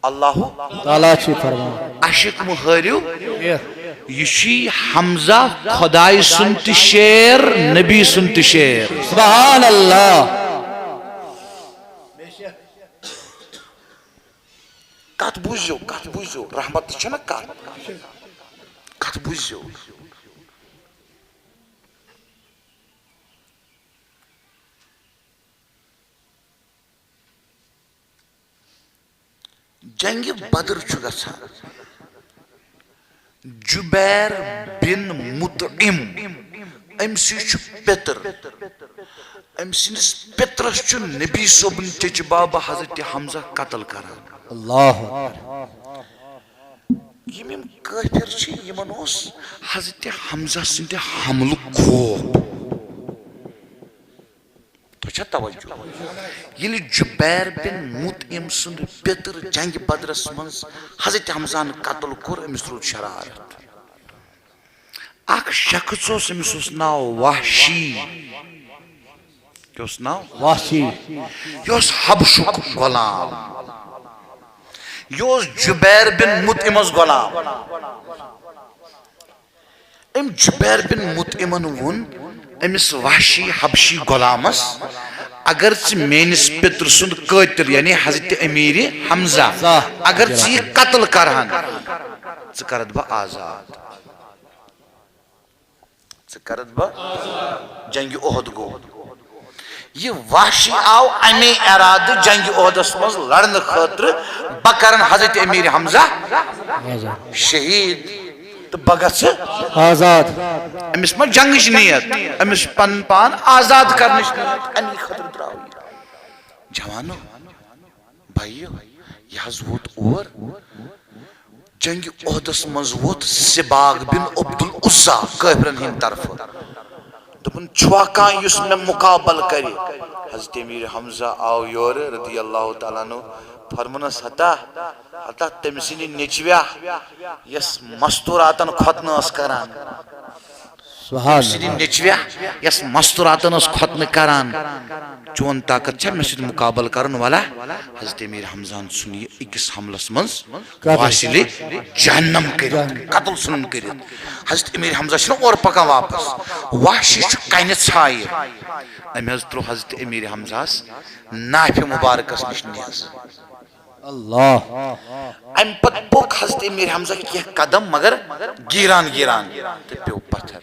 اللہ تعالیٰ چھُ یہِ فرماوان، عشق مہٲرِو، یہِ چھُ حمزہ خۄداے سُنٛد تہِ شعر، نبی سُنٛد تہِ شعر۔ سبحان اللہ۔ کتھ بوٗزِو، کتھ بوٗزِو، رحمت تہِ چھنہ کتھ، کتھ بوٗزِو۔ جنگِ بدر چھُ گژھان۔ جبیر بن مطعم، أمۍ سٕے چھُ پیٚتٕر۔ أمۍ سٕنٛدِس پیٚترَس چھُ نبی صٲبُن چچہِ بابہٕ حضرت حمزہ قتل کران۔ اللہ اکبر۔ یِم، یِم کٲفِر چھِ، یِمن اوس حضرت حمزہ سٕنٛدِ حملُک خوف۔ تۄہہِ چھا توجہ؟ ییٚلہِ جبیر بن مطعم سُنٛد پیٚتٕر جنگِ بدرس منٛز حضرت حمزہن قتل کوٚر، أمِس روٗد شرارت۔ اکھ شخص اوس، أمِس اوس ناو وحشی۔ کیٛاہ اوس ناو؟ وحشی۔ یہِ اوس حبشُک غلام۔ یہِ اوس جبیر بن مطعمس غلام۔ أمۍ جبیر بن مطعمن ووٚن أمِس وحشی حبشی غلامس، اگر ژٕ میٲنِس پیٚترٕ سُنٛد قٲتِل یعنی حضرت امیر حمزہ، اگر ژٕ یہِ قتل کرہن، ژٕ کرتھ بہٕ آزاد۔ ژٕ کرتھ بہٕ؟ جنگِ احد گوٚو۔ یہِ وحشی آو اَمے ارادٕ جنگِ احدس منٛز لڑنہٕ خٲطرٕ، بہٕ کرن حضرت امیر حمزہ شہید تہٕ بہٕ گژھٕ آزاد۔ أمِس ما جنگٕچ نیت، أمِس چھُ پنُن پان آزاد کرنٕچ نیت۔ اَمی خٲطرٕ درٛاو یہِ۔ جوانو، بھائیو، یہِ حظ ووت اور۔ جنگِ احدس منٛز ووت سباق بن عبد العزیٰ کٲفرن ہٕنٛدِ طرفہٕ۔ دوٚپُن، چھُوا کانٛہہ یُس مےٚ مقابل کرِ؟ حضرت امیر حمزہ آو یورٕ رضی اللہ تعالیٰ عنہ، فرمونس، ہتا، ہتا تٔمۍ سٕنٛدِ نیٚچویا، یس مستوراتن ختنہٕ ٲس کران۔ سبحان تٔمۍ سٕنٛدِ اللہ۔ نیٚچوِ یس مستوراتن ٲس ختنہٕ کران، چون طاقت چھا مےٚ سۭتۍ مقابلہٕ کرُن؟ ولا۔ حضرت امیر حمزہن ژھُن یہِ أکِس حملس منٛز قتل۔ واصلِ جہنم کٔرِتھ، جہنم۔ قتل ژھُنُن کٔرِتھ۔ حضرت امیر حمزہ چھُنہ اورٕ پکان واپس، وحشی چھُ کنہِ ژھایہِ۔ أمۍ حظ ترٛوو حضرت امیر حمزہس نافہِ مبارکس نِش نیزٕ۔ اللہ۔ امہِ پتہٕ پوٚک حضرت امیر حمزہ کینٛہہ قدم، مگر گیٖران گیٖران تہٕ پیوٚو پتھر۔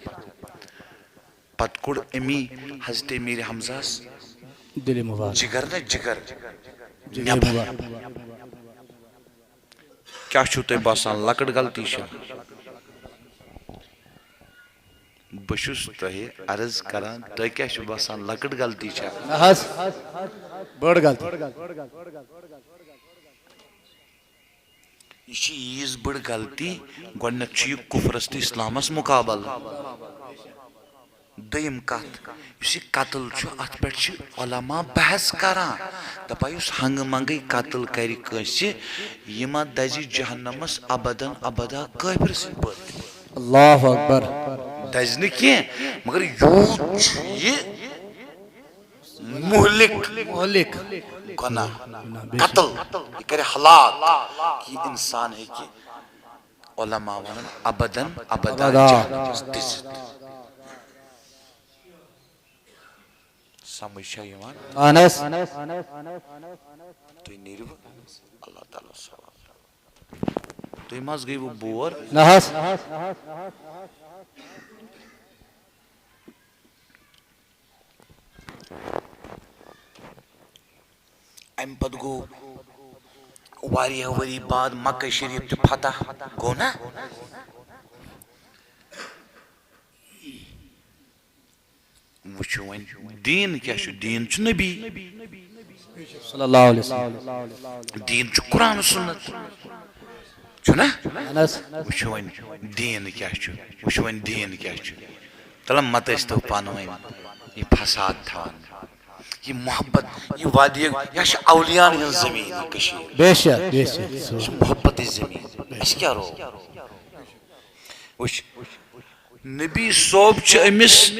پتہٕ کوٚڑ أمی حضرت امیر حمزہس دِلہِ مبارک۔ جگر نہ جگر۔ دِلہِ نیبر۔ مبارک۔ کیٛاہ چھُو تۄہہِ باسان، لۄکٕٹ غلطی چھا؟ بہٕ چھُس تۄہہِ عرض کران، تۄہہِ کیٛاہ چھُ باسان، لۄکٕٹ غلطی چھا؟ نہ حظ، بٔڑ غلطی۔ یہِ چھِ ییٖژ بٔڑ غلطی، گۄڈٕنٮ۪تھ چھُ یہِ کُفرس تہٕ اسلامس مقابلہٕ۔ دوٚیِم کتھ، یُس یہِ قتل چھُ، اتھ پٮ۪ٹھ چھِ علماء بحث کران، دپان، یُس ہنگہٕ منگے قتل کرِ کٲنٛسہِ، یہِ ما دزِ جہنمس ابدن ابدا کٲفر سٕنٛدۍ پٲٹھۍ۔ اللہ اکبر۔ دزِ نہٕ کینٛہہ، مگر یوٗت چھُ یہِ مہلک، مہلک۔ گۄناہ، گۄناہ، بے شک۔ قتل، یہِ کرِ ہلاک، یہِ انسان ہیٚکہِ علماء ونان ابدن ابدا ابدا۔ جہنمس دِژ۔ سمجھ چھا یِوان؟ اہن حظ۔ تُہۍ نیٖرِو، اللہ تعالیٰ ثواب۔ تُہۍ ما حظ گٔیوٕ بور؟ نہ حظ۔ اَمہِ پتہٕ گوٚو واریاہ ؤری بعد مکہ شریف تہِ فتح، گوٚو نا؟ وٕچھِو وۄنۍ، دیٖن کیٛاہ چھُ؟ دیٖن چھُ نبی۔ صلی اللہ علیہ وسلم۔ دیٖن چھُ قرآن و سُنت۔ چھُنہ؟ اہن حظ۔ وٕچھِو وۄنۍ دیٖن کیٛاہ چھُ، وٕچھِو وۄنۍ دیٖن کیٛاہ چھُ۔ تَلہٕ مَتہٕ ٲسۍ تو پانہٕ ؤنۍ یہِ فساد تھاوان۔ یہِ محبت، یہِ وادی، یہِ چھِ اولیاءن ہٕنٛز زٔمیٖن، یہِ کٔشیٖر۔ بے شک، بے شک۔ یہِ چھِ محبتٕچ زٔمیٖن۔ اَسہِ کیٛاہ روو؟ وٕچھ، نبی صٲب چھِ أمِس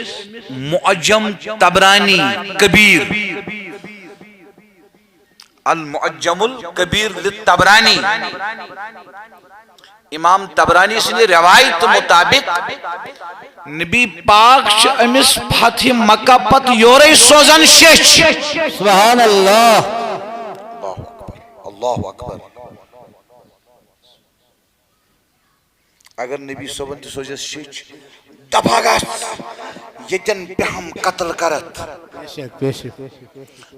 معجم طبرانی کبیر، المعجم الکبیر للطبرانی۔ امام طبرانی سٕنٛدِ روایت مطابق نبی پاک چھِ أمِس فتح مکہ پتہٕ یورے سوزان شیٚچھ۔ سبحان اللہ۔ اللہ اکبر، اللہ اکبر۔ اگر نبی صٲبن تہِ سوزٮ۪س شیٚچھ، دپہٕ ہا گژھ، ییٚتٮ۪ن بیہم قتل کرتھ۔ بے شک، بے شک۔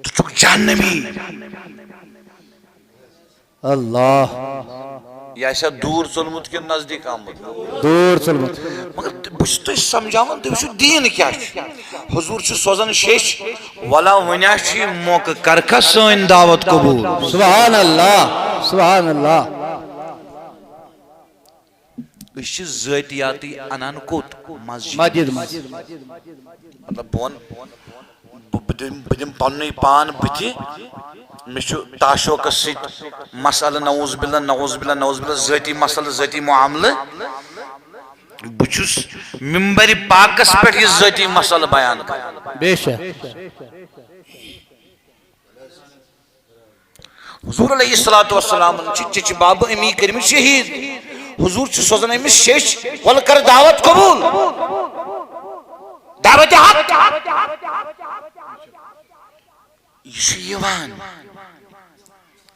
ژٕ چھُکھ جہنمی۔ اللہ۔ یہِ آسہِ ہا دوٗر ژوٚلمُت کِنہٕ نزدیٖک آمُت؟ دوٗر ژوٚلمُت۔ مگر بہٕ چھُس تۄہہِ سمجھاوان، تُہۍ وٕچھِو دیٖن کیٛاہ چھُ۔ حضوٗر چھُ سوزان شیٚچھ، وَلا وۄنۍ ہا چھُ یہِ موقعہٕ، کَرکھا سٲنۍ دعوت قبوٗل۔ سبحان اللہ، سبحان اللہ۔ أسۍ چھِ ذٲتیاتٕے اَنان کوٚت؟ مسجد۔ مسجد منٛز۔ مطلب، بہٕ وَنہٕ، بہٕ، بہٕ دِمہٕ، بہٕ دِمہٕ پننُے پان بٕتھِ۔ مےٚ چھُ تعشوقس سۭتۍ مسئلہٕ، نعوذ باللہ، نعوذ باللہ، نعوذ باللہ، ذٲتی مسئلہٕ، ذٲتی معاملہٕ۔ بہٕ چھُس ممبرِ پاکس پٮ۪ٹھ یہِ ذٲتی مسئلہٕ بیان کران۔ بے شک۔ حضور علیہ الصلوۃ والسلام چھِ چچہِ بابہٕ امی کٔرمٕتۍ شہیٖد۔ حضور چھِ سوزان أمِس شیٚچھ، وَلہٕ کر دعوت قبوٗل۔ دعوت حق۔ یہِ چھُ یِوان۔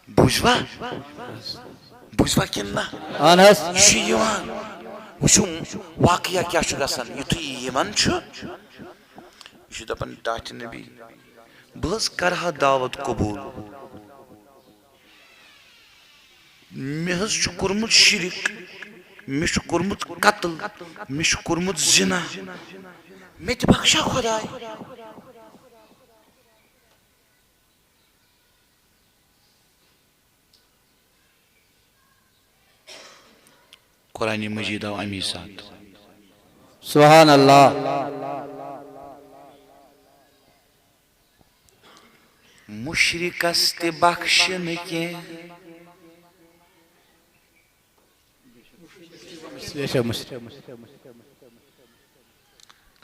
بوٗزوا؟ بوٗزوا کِنہٕ نہ؟ اہن حظ۔ یہِ چھُ یِوان۔ وٕچھِو، واقعہ کیٛاہ چھُ گژھان۔ یُتھُے یہِ یِوان چھُ، یہِ چھُ دَپان، ٹاٹھہِ نبی، بہٕ حظ کرٕ ہا دعوت قبوٗل۔ مےٚ حظ چھُ کوٚرمُت شِرک، مےٚ چھُ کوٚرمُت قتل، مےٚ چھُ کوٚرمُت زِنا، مےٚ تہِ بخشا خۄداے۔ قرآن مجید آو امی ساتہٕ۔ سبحان اللہ۔ مُشرِکس تہِ بخشہِ نہٕ کینٛہہ۔ یہِ چھا مُشرِک؟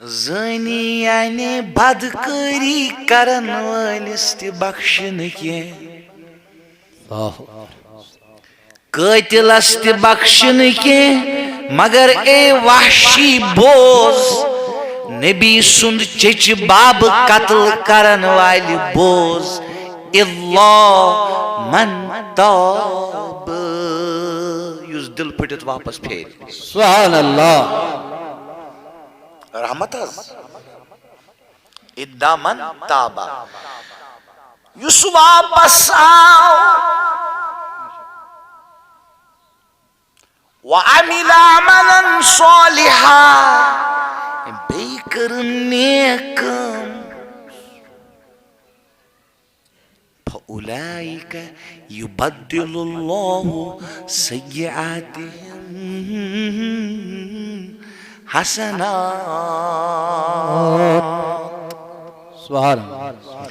زٲنی یعنی بدکٲری کرن وٲلِس تہِ بخشہِ نہٕ کینٛہہ۔ اللہ۔ قٲتلس تہِ بخشہِ نہٕ کینٛہہ، مگر اے وحشی بوز، نبی سُنٛد چچہِ بابہٕ قتل کرن والہِ بوز، الا من تاب، یُس دِل پھٕٹِتھ واپس پھیرِ۔ سبحان اللہ۔ رحمت حظ۔ الا من تاب، یُس واپس آو۔ وعمل عملا صالحا، بیٚیہِ کٔرٕن نیک کٲم۔ فَأُولَٰئِکَ یُبَدِّلُ اللَّهُ سَیِّئَاتِهِمْ حَسَنَاتٍ۔ سبحان اللہ۔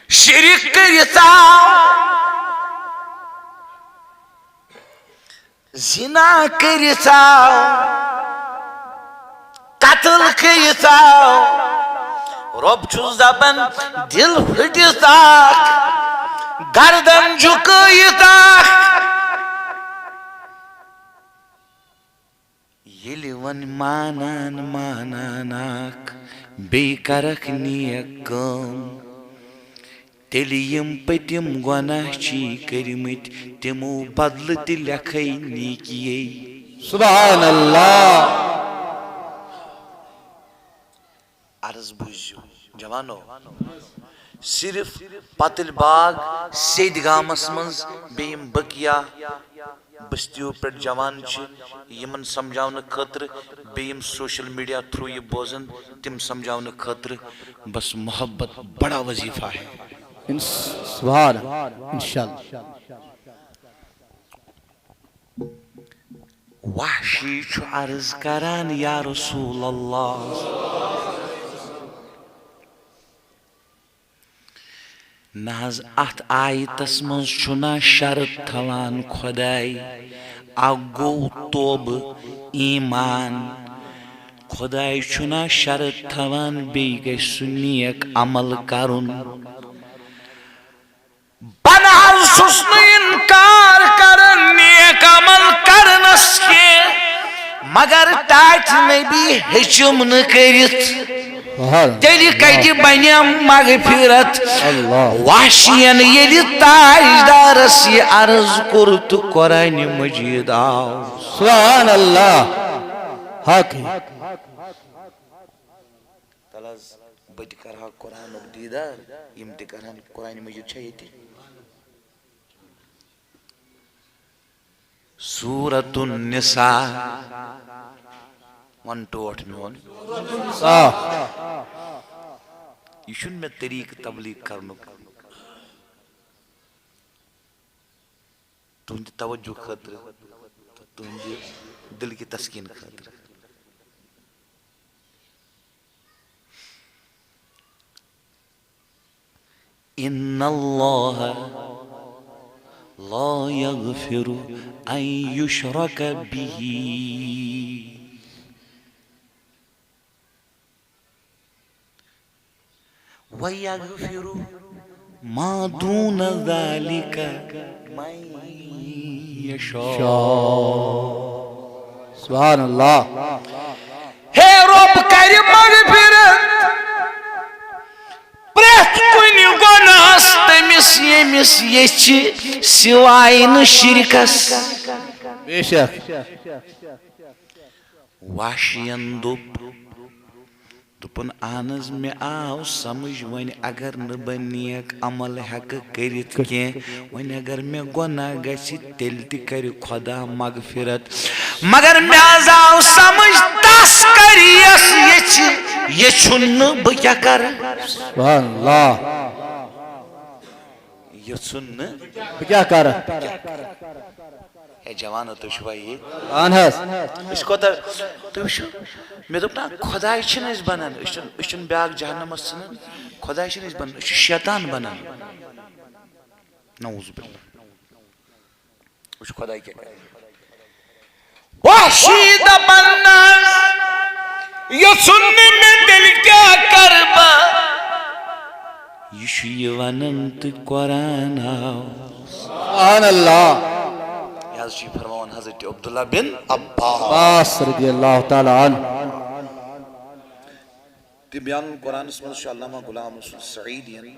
شرک کٔرِتھ آو، زنا کٔرِتھ آو، قتل کٔرِتھ آو۔ رۄب چھُس دپان، دِل پھٕٹِتھ اکھ، گردن جُکٲیِتھ اکھ۔ ییٚلہِ وۄنۍ مانان مانان اکھ، بیٚیہِ کرکھ نیک کٲم۔ تیٚلہِ یِم پٔتِم گۄناہ چھی کٔرمٕتۍ، تِمو بدلہٕ تہِ لیکھے نیکیے۔ سبحان اللہ۔ عرض بوٗزِو جوانو، صرف پتٕلۍ باغ سیدِ گامس منٛز بیٚیہِ یِم بقیہ بستیو پٮ۪ٹھ جوان چھِ، یِمن سمجھاونہٕ خٲطرٕ، بیٚیہِ یِم social media through یہِ بوزن، تِم سمجھاونہٕ خٲطرٕ۔ بس محبت بڑا وظیفہ ہے۔ ان-، سبحان، انشاءاللہ۔ وحشی چھُ عرض کران، یا رسول اللہ، نہ حظ، اتھ آیتس منٛز چھُنہ شرط تھاوان خۄداے؟ اکھ گوٚو توبہٕ، ایمان۔ خداے چھُنا شرط تھاوان، بیٚیہِ گژھِ سُہ نیک عمل کرُن۔ بہٕ نہ حظ چھُس نہٕ اِنکار کران نیک عمل کرنس کینٛہہ، مگر ٹاٹھۍ نبی ہیٚچھِم نہٕ کٔرِتھ۔ سبحان اللہ۔ تیٚلہِ کتہِ بنیم مغفرت؟ اللہ۔ وحشین ییٚلہِ تاجدارس یہِ عرض کوٚر تہٕ قرآنِ مجید آو۔ سبحان اللہ۔ حق۔ تَلہٕ حظ، بہٕ تہِ کرٕ ہا قرآنُک دیٖدار، یِم تہِ کرہن۔ قرآنِ مجید چھا ییٚتہِ؟ سورۃ النساء۔ وَن ٹوٹھ میون۔ آ۔ یہِ چھُنہٕ مےٚ طریٖقہٕ تبلیغ کرنُک۔ تُہنٛدِ توجہ خٲطرٕ تہٕ تُہنٛدِ دِلکہِ تسکیٖن خٲطرٕ۔ ان اللہ لا یغفر ان یشرک به ویغفر ما دون ذلك من یشاء۔ سبحان اللہ۔ ہے رۄب کرِ مغفرت پرٛٮ۪تھ کُنہِ گۄناہس تٔمِس ییٚمِس ییٚژھِ سوائے نہٕ شرکس۔ بے شک۔ وحشین دوٚپ، دوٚپُن، اہن حظ، مےٚ آو سمجھ، وۄنۍ اگر نہٕ بہٕ نیک عمل ہٮ۪کہٕ کٔرِتھ کینٛہہ، وۄنۍ اگر مےٚ گۄناہ گژھِ، تیٚلہِ تہِ کرِ خۄدا مغفرت۔ مگر مےٚ حظ آو سمجھ، تس کرِ یس یژھِ، یژھُن نہٕ بہٕ کیٛاہ کرٕ؟ سبحان اللہ۔ یژھُن نہٕ۔ بہٕ کیٛاہ کرٕ؟ ہے جوانو، تُہۍ چھِوا ییٚتہِ؟ اہن حظ۔ أسۍ کوتاہ، تُہۍ وٕچھِو، مےٚ دوٚپ نا، خۄداے چھِنہٕ أسۍ بنان، أسۍ چھِنہٕ، أسۍ چھِنہٕ بیٛاکھ جہنمس ژھٕنان، خۄداے چھِنہٕ أسۍ بنان، أسۍ چھِ شیطان بنان۔ نعوذ باللہ۔ وٕچھ خۄداے کیٛاہ کرِ۔ وحشی دپان نہ، یژھُن نہٕ مےٚ تیٚلہِ کیٛاہ کرٕ بہٕ؟ یہِ چھُ یہِ ونان تہٕ قرآن آو۔ سبحان اللہ۔ یہِ حظ چھُ یہِ فرماوان حضرت عبداللہ بن عباس۔ عباس رضی اللہ تعالیٰ عنہ۔ تبیان القرآنس منٛز چھُ علامہ غلام رسول سعیدین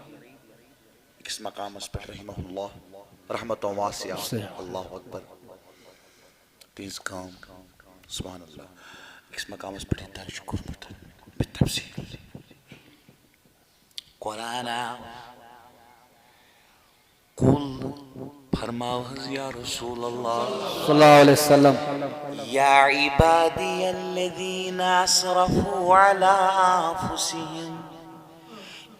أکِس مقامس پٮ۪ٹھ رحمہ اللہ، رحمتوں واسعہ۔ صحیح۔ اللہ اکبر۔ تہنٛز کٲم۔ سبحان اللہ۔ أکِس مقامس پٮ۪ٹھ یہِ درج کوٚرمُت بالتفصیل۔ قرآن آو۔ قل، فرماو حظ یا رسول اللہ۔ صلی اللہ علیہ وسلم۔ یا عبادی الذین اسرفوا علی انفسہم۔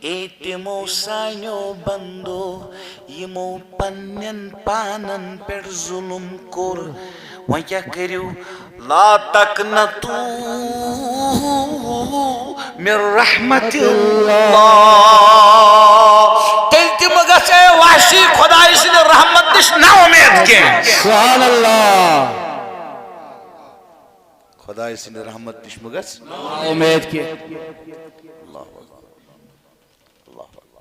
اے تِمو سانیو بندو، یِمو پننٮ۪ن پانن پٮ۪ٹھ ظلم کوٚر، وۄنۍ کیٛاہ کٔرِو؟ لا تقنطوا من رحمت اللہ۔ تیٚلہِ تہِ مہ گژھ اے وحشی خۄدایہِ سٕنٛدِ رحمت نِش نا اُمید کینٛہہ۔ سبحان اللہ۔ خۄدایہِ سٕنٛدِ رحمت نِش مہ گژھ۔ اُمید کینٛہہ۔ اللہ اکبر۔ اللہ اکبر۔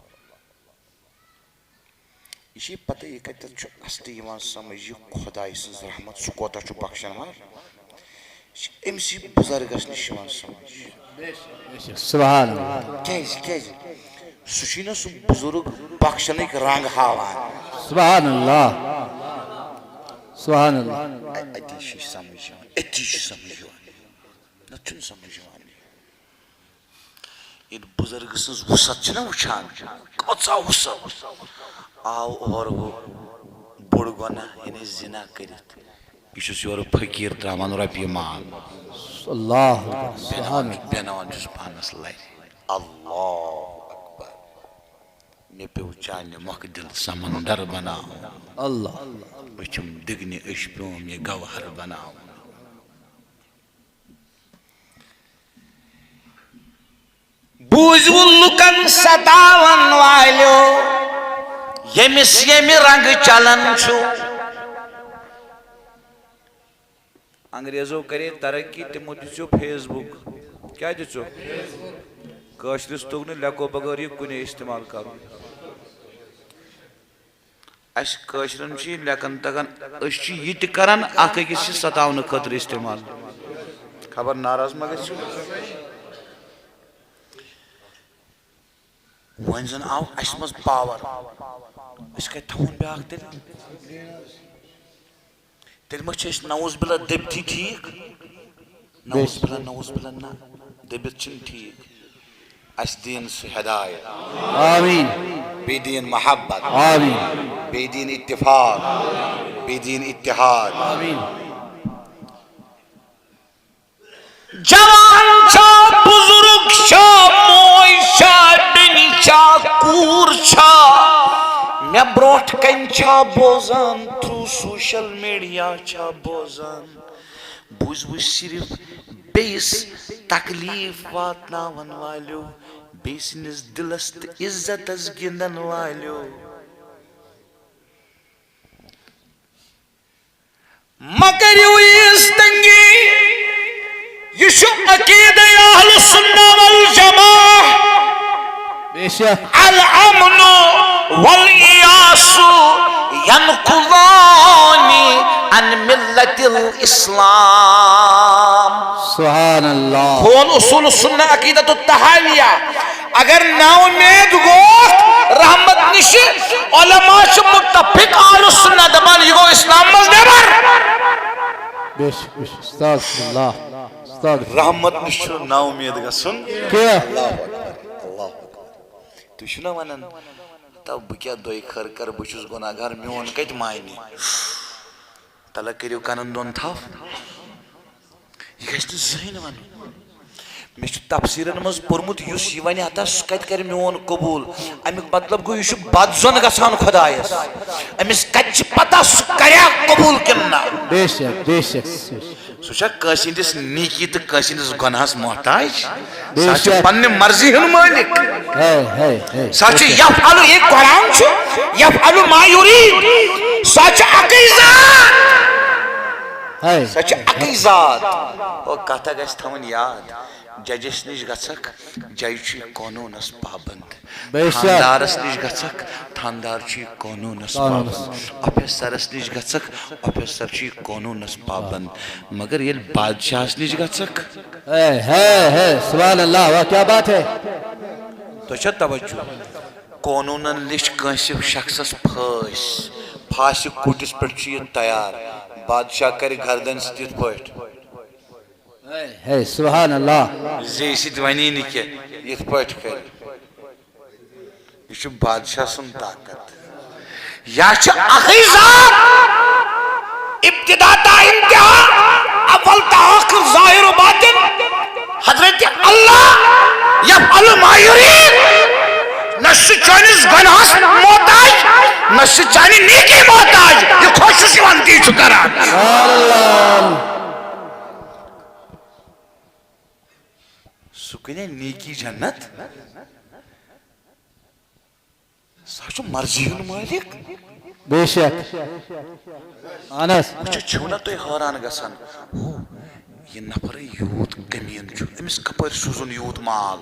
یہِ چھِ پتہ، یہِ کتٮ۪تھ چھُ اصلی یِوان سمجھ، یہِ خۄداے سٕنٛز رحمت، سُہ کوتاہ چھُ بخشن وول۔ یہِ چھِ أمۍ سٕے بُزرگس نِش یِوان سمجھ۔ سبحان اللہ۔ کیٛازِ، کیٛازِ؟ سُہ چھُے نہ سُہ بُزرگ بخشنٕکۍ رنگ ہاوان۔ سبحان اللہ۔ سبحان اللہ۔ اَ-، أتی چھِ سمجھ یِوان، أتی چھِ سمجھ یِوان۔ نتہٕ چھُنہٕ سمجھ یِوان۔ ییٚلہِ بُزرگہٕ سٕنٛز وُسعت چھِنہ وٕچھان، کۭژاہ وُسعت۔ آو اورٕ ہُہ بوٚڑ گۄناہ، یعنی زِنا کٔرِتھ۔ یہِ چھُس یورٕ فقیٖر ترٛاوان رۄپیہِ مان۔ اللہ اکبر۔ بیٚہناوان، سبحان اللہ۔ بیٚہناوان چھُس پانَس لَرِ۔ اللہ اکبر۔ مےٚ پیوٚو چانہِ مۄکھٕ دِل سمندر بناوُن۔ اللہ۔ أچھِم دِگنہِ أچھ پیوٚم یہِ گوہر بناوُن۔ بوٗزِو لُکن ستاون والیو، ییٚمِس ییٚمہِ رنگہٕ چلان چھُ۔ انگریزو کرے ترقی، تِمو دِژیو فیس بُک۔ کیٛاہ دِژیو؟ کٲشرِس توٚگ نہٕ لیکھو بغٲر یہِ کُنے استعمال کرُن۔ اَسہِ کٲشرٮ۪ن چھُ یہِ لیکھان تگان، أسۍ چھِ یہِ تہِ کران اکھ أکِس چھِ ستاونہٕ خٲطرٕ استعمال۔ خبر ناراض ما گژھِو؟ وۄنۍ زن آو اَسہِ منٛز پاور، أسۍ کتہِ تھاوون بیٛاکھ تیٚلہِ؟ تیٚلہِ ما چھِ أسۍ نعوذ باللہ دٔبتھی ٹھیٖک؟ نعوذ باللہ، نعوذ باللہ، نہ، دٔبِتھ چھِنہٕ ٹھیٖک۔ اَسہِ دِیِن سُہ ہدایت۔ آمین۔ بیٚیہِ دِیِن محبت۔ آمین۔ بیٚیہِ دِیِن اتفاق۔ بیٚیہِ دِیِن اتحاد۔ آمین۔ جوان چھا، بزرگ چھا، موج چھا، بیٚنہِ چھا، کوٗر چھا، مےٚ برونٛٹھ کنہِ چھا بوزان، through social media چھا بوزان، بوٗزوٕ صرف بیٚیِس تکلیف واتناون والیو، بیٚیہِ سٕنٛدِس دِلس تہٕ عزتس گِنٛدن والیو۔ مہ کٔرِو ییٖژ تنگی۔ یہِ چھُ عقیدٕ اہل سنہ والجماعہ۔ بے شک۔ الامن والیاس ینقلان عن ملت الاسلام۔ سبحان اللہ۔ کون اصول السنہ عقیدۃ الطحاویہ۔ اگر ناامید گوکھ رحمت نِش، علماء چھِ متفق، اہل السنہ دپان یہِ گوٚو اسلام منٛز نٮ۪بر۔ بے شک، بے شک، استغفر اللہ، استغفر۔ رحمت نِش چھُ ناامید گژھُن۔ کیٛاہ؟ اللہ اکبر، اللہ اکبر۔ تُہۍ چھِو نا ونان، تو بہٕ کیٛاہ دۄیہِ خٲر کرٕ، بہٕ چھُس گۄناہ گار، میون کتہِ مانہِ؟ تلہ کٔرِو کنن دۄن تھپھ۔ یہِ گژھِ نہٕ زٕہٕنۍ وَنُن۔ مےٚ چھُ تفسیٖرن منٛز پوٚرمُت، یُس یہِ وَنہِ ہتا، سُہ کَتہِ کَرِ میون قبوٗل؟ اَمیُک مطلب گوٚو، یہِ چھُ بد ظن گژھان خۄدایَس۔ أمِس کَتہِ چھِ پَتہ، سُہ کَریا قبوٗل کِنہٕ نہ؟ بے شک، بے شک۔ سُہ چھا کٲنٛسہِ ہٕنٛدِس نیکی تہٕ کٲنٛسہِ ہٕنٛدِس گۄناہَس محتاج؟ بے سُہ چھُ شک۔ پننہِ مرضی ہُنٛد مٲلِک۔ ہے، ہے، ہے۔ سُہ چھُ بے شک۔ یفعل، یہِ قرآن چھُ، یفعل ما یرید۔ سُہ چھُ اَکٕے ذات۔ ہے۔ سۄ چھِ اَکٕے ذات۔ او، کَتھ گژھِ تھاوٕنۍ یاد۔ ججَس نِش گژھکھ، جج چھُ قونوٗنَس پابنٛد۔ بے شک۔ تھاندارَس نِش گژھکھ، تھاندار چھُ قونوٗنَس قونوٗنَس۔ پابنٛد۔ آفیسرَس نِش گژھکھ، آفیسر چھُ قونوٗنَس پابنٛد۔ مگر ییٚلہِ بادشاہَس نِش گژھکھ، ہے، ہے، ہے، سبحان اللہ، واہ، کیا بات ہے۔ تۄہہِ چھا توجہ؟ قونوٗنَن لیٚچھ کٲنٛسہِ شخصَس پھٲسۍ، پھاسہِ کُٹِس پٮ۪ٹھ چھُ یہِ تیار، بادشاہ کَرِ گردَنۍ سۭتۍ یِتھ پٲٹھۍ۔ ہے، ہے، سبحان اللہ۔ زے سۭتۍ وَنی نہٕ کینٛہہ، یِتھ پٲٹھۍ کَرِ۔ یہِ چھُ بادشاہ سُنٛد طاقت۔ یا چھِ اَکٕے ذات، ابتدا تا انتہا، اول تا آخر، ظاہر و باطن، حضرت اللہ، یفعل ما یرید۔ نہ چھُ چٲنِس گۄناہَس محتاج، نہ چھُ چانہِ نیکی محتاج۔ یہِ خۄش چھُس یِوان، تی چھُ کران۔ سُہ کٕنہِ نیکی جنت۔ سُہ چھُ مرضی ہُنٛد مٲلِک۔ بے شک۔ اہن حظ۔ وٕچھِو، چھِو نہ تُہۍ حٲران گژھان، ہُہ، یہِ نفرٕے یوٗت کمیٖن چھُ، أمِس کپٲرۍ سوٗزُن یوٗت مال؟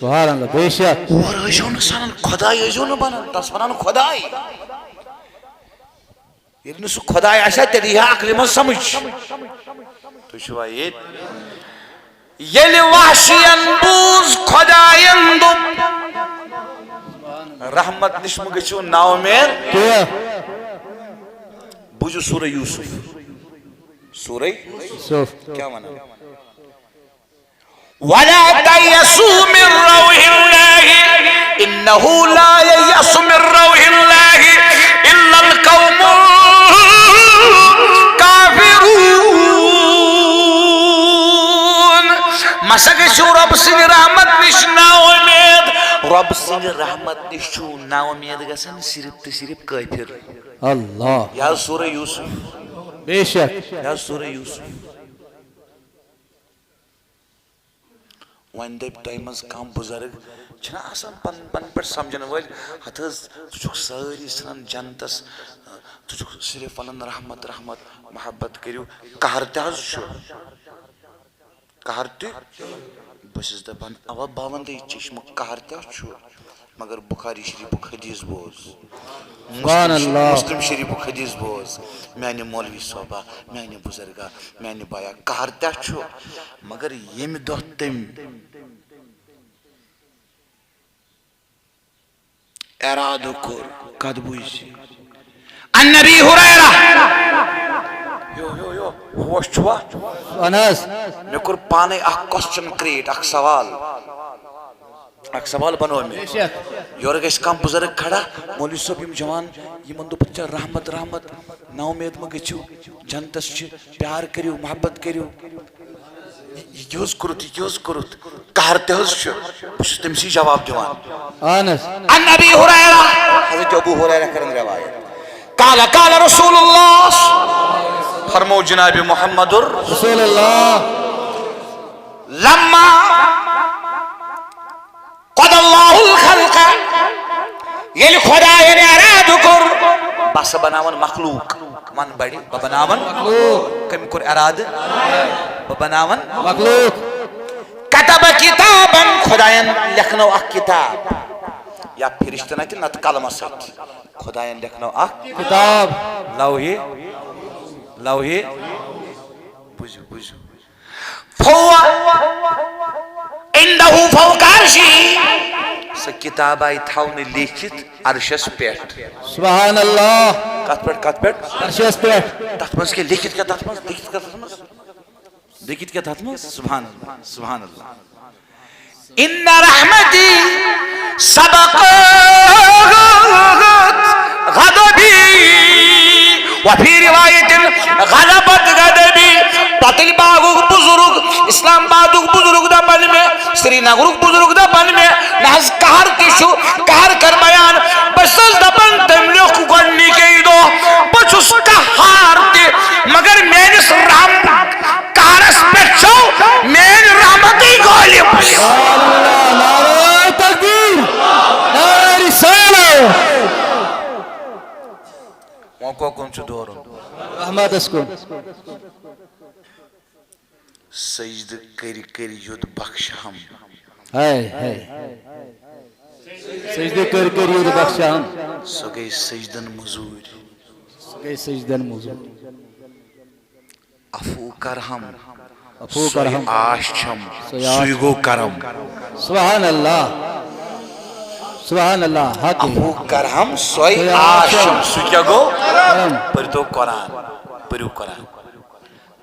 سبحان اللہ، بے شک۔ اور ٲسۍزیو نہٕ سنان، خۄداے ٲسۍزیو نہٕ بنان، تس ونان خۄداے۔ ییٚلہِ نہٕ سُہ خۄداے آسہِ ہا، تیٚلہِ یی ہا عقلہِ منٛز سمجھ۔ تُہۍ چھِوا ییٚتہِ؟ ییٚلہِ وحشین بوٗز خۄداین دوٚپ، رحمت نِش مہٕ گٔژھِو نااُمید۔ کیٛاہ؟ بوٗزِو سورہ یوسف۔ سورہ یوسف۔ کیٛاہ وَنان؟ ولا تيأسوا من روح الله، إنه لا ييأس من روح الله إلا القوم الكافرون۔ مسا گژھِو رۄب سٕنٛدِ رحمت نِش نااُمید۔ رۄب سٕنٛدِ رحمت نِش چھُو نااُمید گژھان صرف تہٕ صرف کٲفِر۔ اللہ۔ یا سورہ یوسف۔ بے شک۔ یا سورہ یوسف۔ وۄنۍ دَپہِ تۄہہِ منٛز کانٛہہ بُزرگ چھِنہ آسان پَنٕنۍ پَنٕنۍ پٲٹھۍ سَمجھَن وٲلۍ، ہَتہٕ حظ، ژٕ چھُکھ سٲری ژھٕنان جنتَس، ژٕ چھُکھ صرف وَنان رحمت، رحمت، محبت کٔرِو۔ قہر تہِ حظ چھُ، قہر تہِ۔ بہٕ چھُس دَپان، اَوا، بہٕ وَنہٕ تۄہہِ، چشمہٕ قہر تہِ حظ چھُ، مگر بخاری شریفُک حدیث بوز۔ سبحان مسلم، اللہ۔ مسلم شریفُک حدیث بوز۔ میانہِ مولوی صٲبہ، میانہِ بُزرگا، میانہِ بایا، قہر تہِ چھُ، مگر ییٚمہِ دۄہ تٔمۍ ارادٕ کوٚر، کتھ بوٗزِ؟ عن ابی ہریرہ۔ یو، یو، یو، ہوش چھُوا؟ اہن حظ۔ مےٚ کوٚر پانے اکھ question create، اکھ سوال۔ اکھ سوال بنوو مےٚ۔ بے شک۔ یورٕ گژھِ کانٛہہ بُزرگ کھڑا، مولوی صٲب، یِم جوان، یِمن دوٚپُکھ ژےٚ رحمت، رحمت، نا اُمید مہ گٔژھِو، جنتس چھِ، پیار کٔرِو، محبت کٔرِو۔ یہِ، یہِ کیٛاہ حظ کوٚرُتھ، یہِ کیٛاہ حظ کوٚرُتھ؟ قہر تہِ حظ چھُ۔ بہٕ چھُس تٔمسٕے جواب دِوان۔ اہن حظ۔ عن ابی ہریرہ، حضرت ابو ہریرہ کرن روایت۔ قال، قال رسول اللہ، فرمو جناب محمد۔ رسول اللہ۔ لما قضى الله الخلق، ییٚلہِ خۄدایَن ارادٕ کوٚر، بہٕ ہسا بناون مخلوق۔ ون بڑِ، بہٕ بناون۔ مخلوق۔ کٔمۍ کوٚر ارادٕ؟ بہٕ بناون۔ مخلوق۔ كتب كتابا، خۄدایَن لیکھنٲو اکھ کتاب۔ یا فرشتن اتھِ نتہٕ قلمس اتھِ۔ خۄدایَن لیکھنٲو اکھ کتاب۔ لوحِ، لوحِ۔ بوٗزِو، بوٗزِو۔ فهو عنده فوق عرشه۔ سۄ کتاب آیہِ تھاونہٕ لیکھِتھ عرشس پٮ۪ٹھ۔ سبحان اللہ۔ کتھ پٮ۪ٹھ، کتھ پٮ۪ٹھ؟ عرشس پٮ۪ٹھ۔ تتھ منٛز کیٛاہ لیکھِتھ، کیٛاہ تتھ منٛز؟ لیکھِتھ کیٛاہ تتھ منٛز؟ لیکھِتھ کیٛاہ تتھ منٛز؟ سبحان اللہ، سبحان اللہ۔ ان رحمتی سبقت غضبی، وفی روایت غلبت غضبی۔ پتل باغُک بزرگ، اسلام آبادُک بزرگ دپان مےٚ، سرینگرُک بزرگ دپان مےٚ، نہ حظ قہر تہِ چھُ، قہر کر بیان۔ بہٕ چھُس دپان تٔمۍ لیوٚکھ گۄڈٕنِکے دۄہ، بہٕ چھُس قہار تہِ، مگر میٲنِس رحم قہرس پٮ۪ٹھ چھو میٲنۍ رحمتٕے غٲلب۔ سبحان اللہ، نعرہ تکبیر، نعرہ رسالہ۔ وۄنۍ کۄکُن چھُ دورُن؟ رحمتس کُن۔ سجدٕ کٔرۍ کٔرۍ یوٚد بخشہم۔ ہاے، ہاے۔ سجدٕ کٔرۍ کٔرۍ یوٚد بخشہم۔ سۄ گٔے سجدن مٔزوٗرۍ۔ سۄ گٔے سجدن مٔزوٗرۍ۔ عفو کرہم، عفو سۄے کرہم۔ آش چھم، سۄے آش سُے گوٚو کرم۔ سبحان اللہ۔ سبحان اللہ۔ حق۔ عفو کرہم، سۄے سۄے آش آش چھم۔ چھم، سُہ کیٛاہ گوٚو؟ کرم۔ پٔرۍتو قرآن، پٔرِو قرآن۔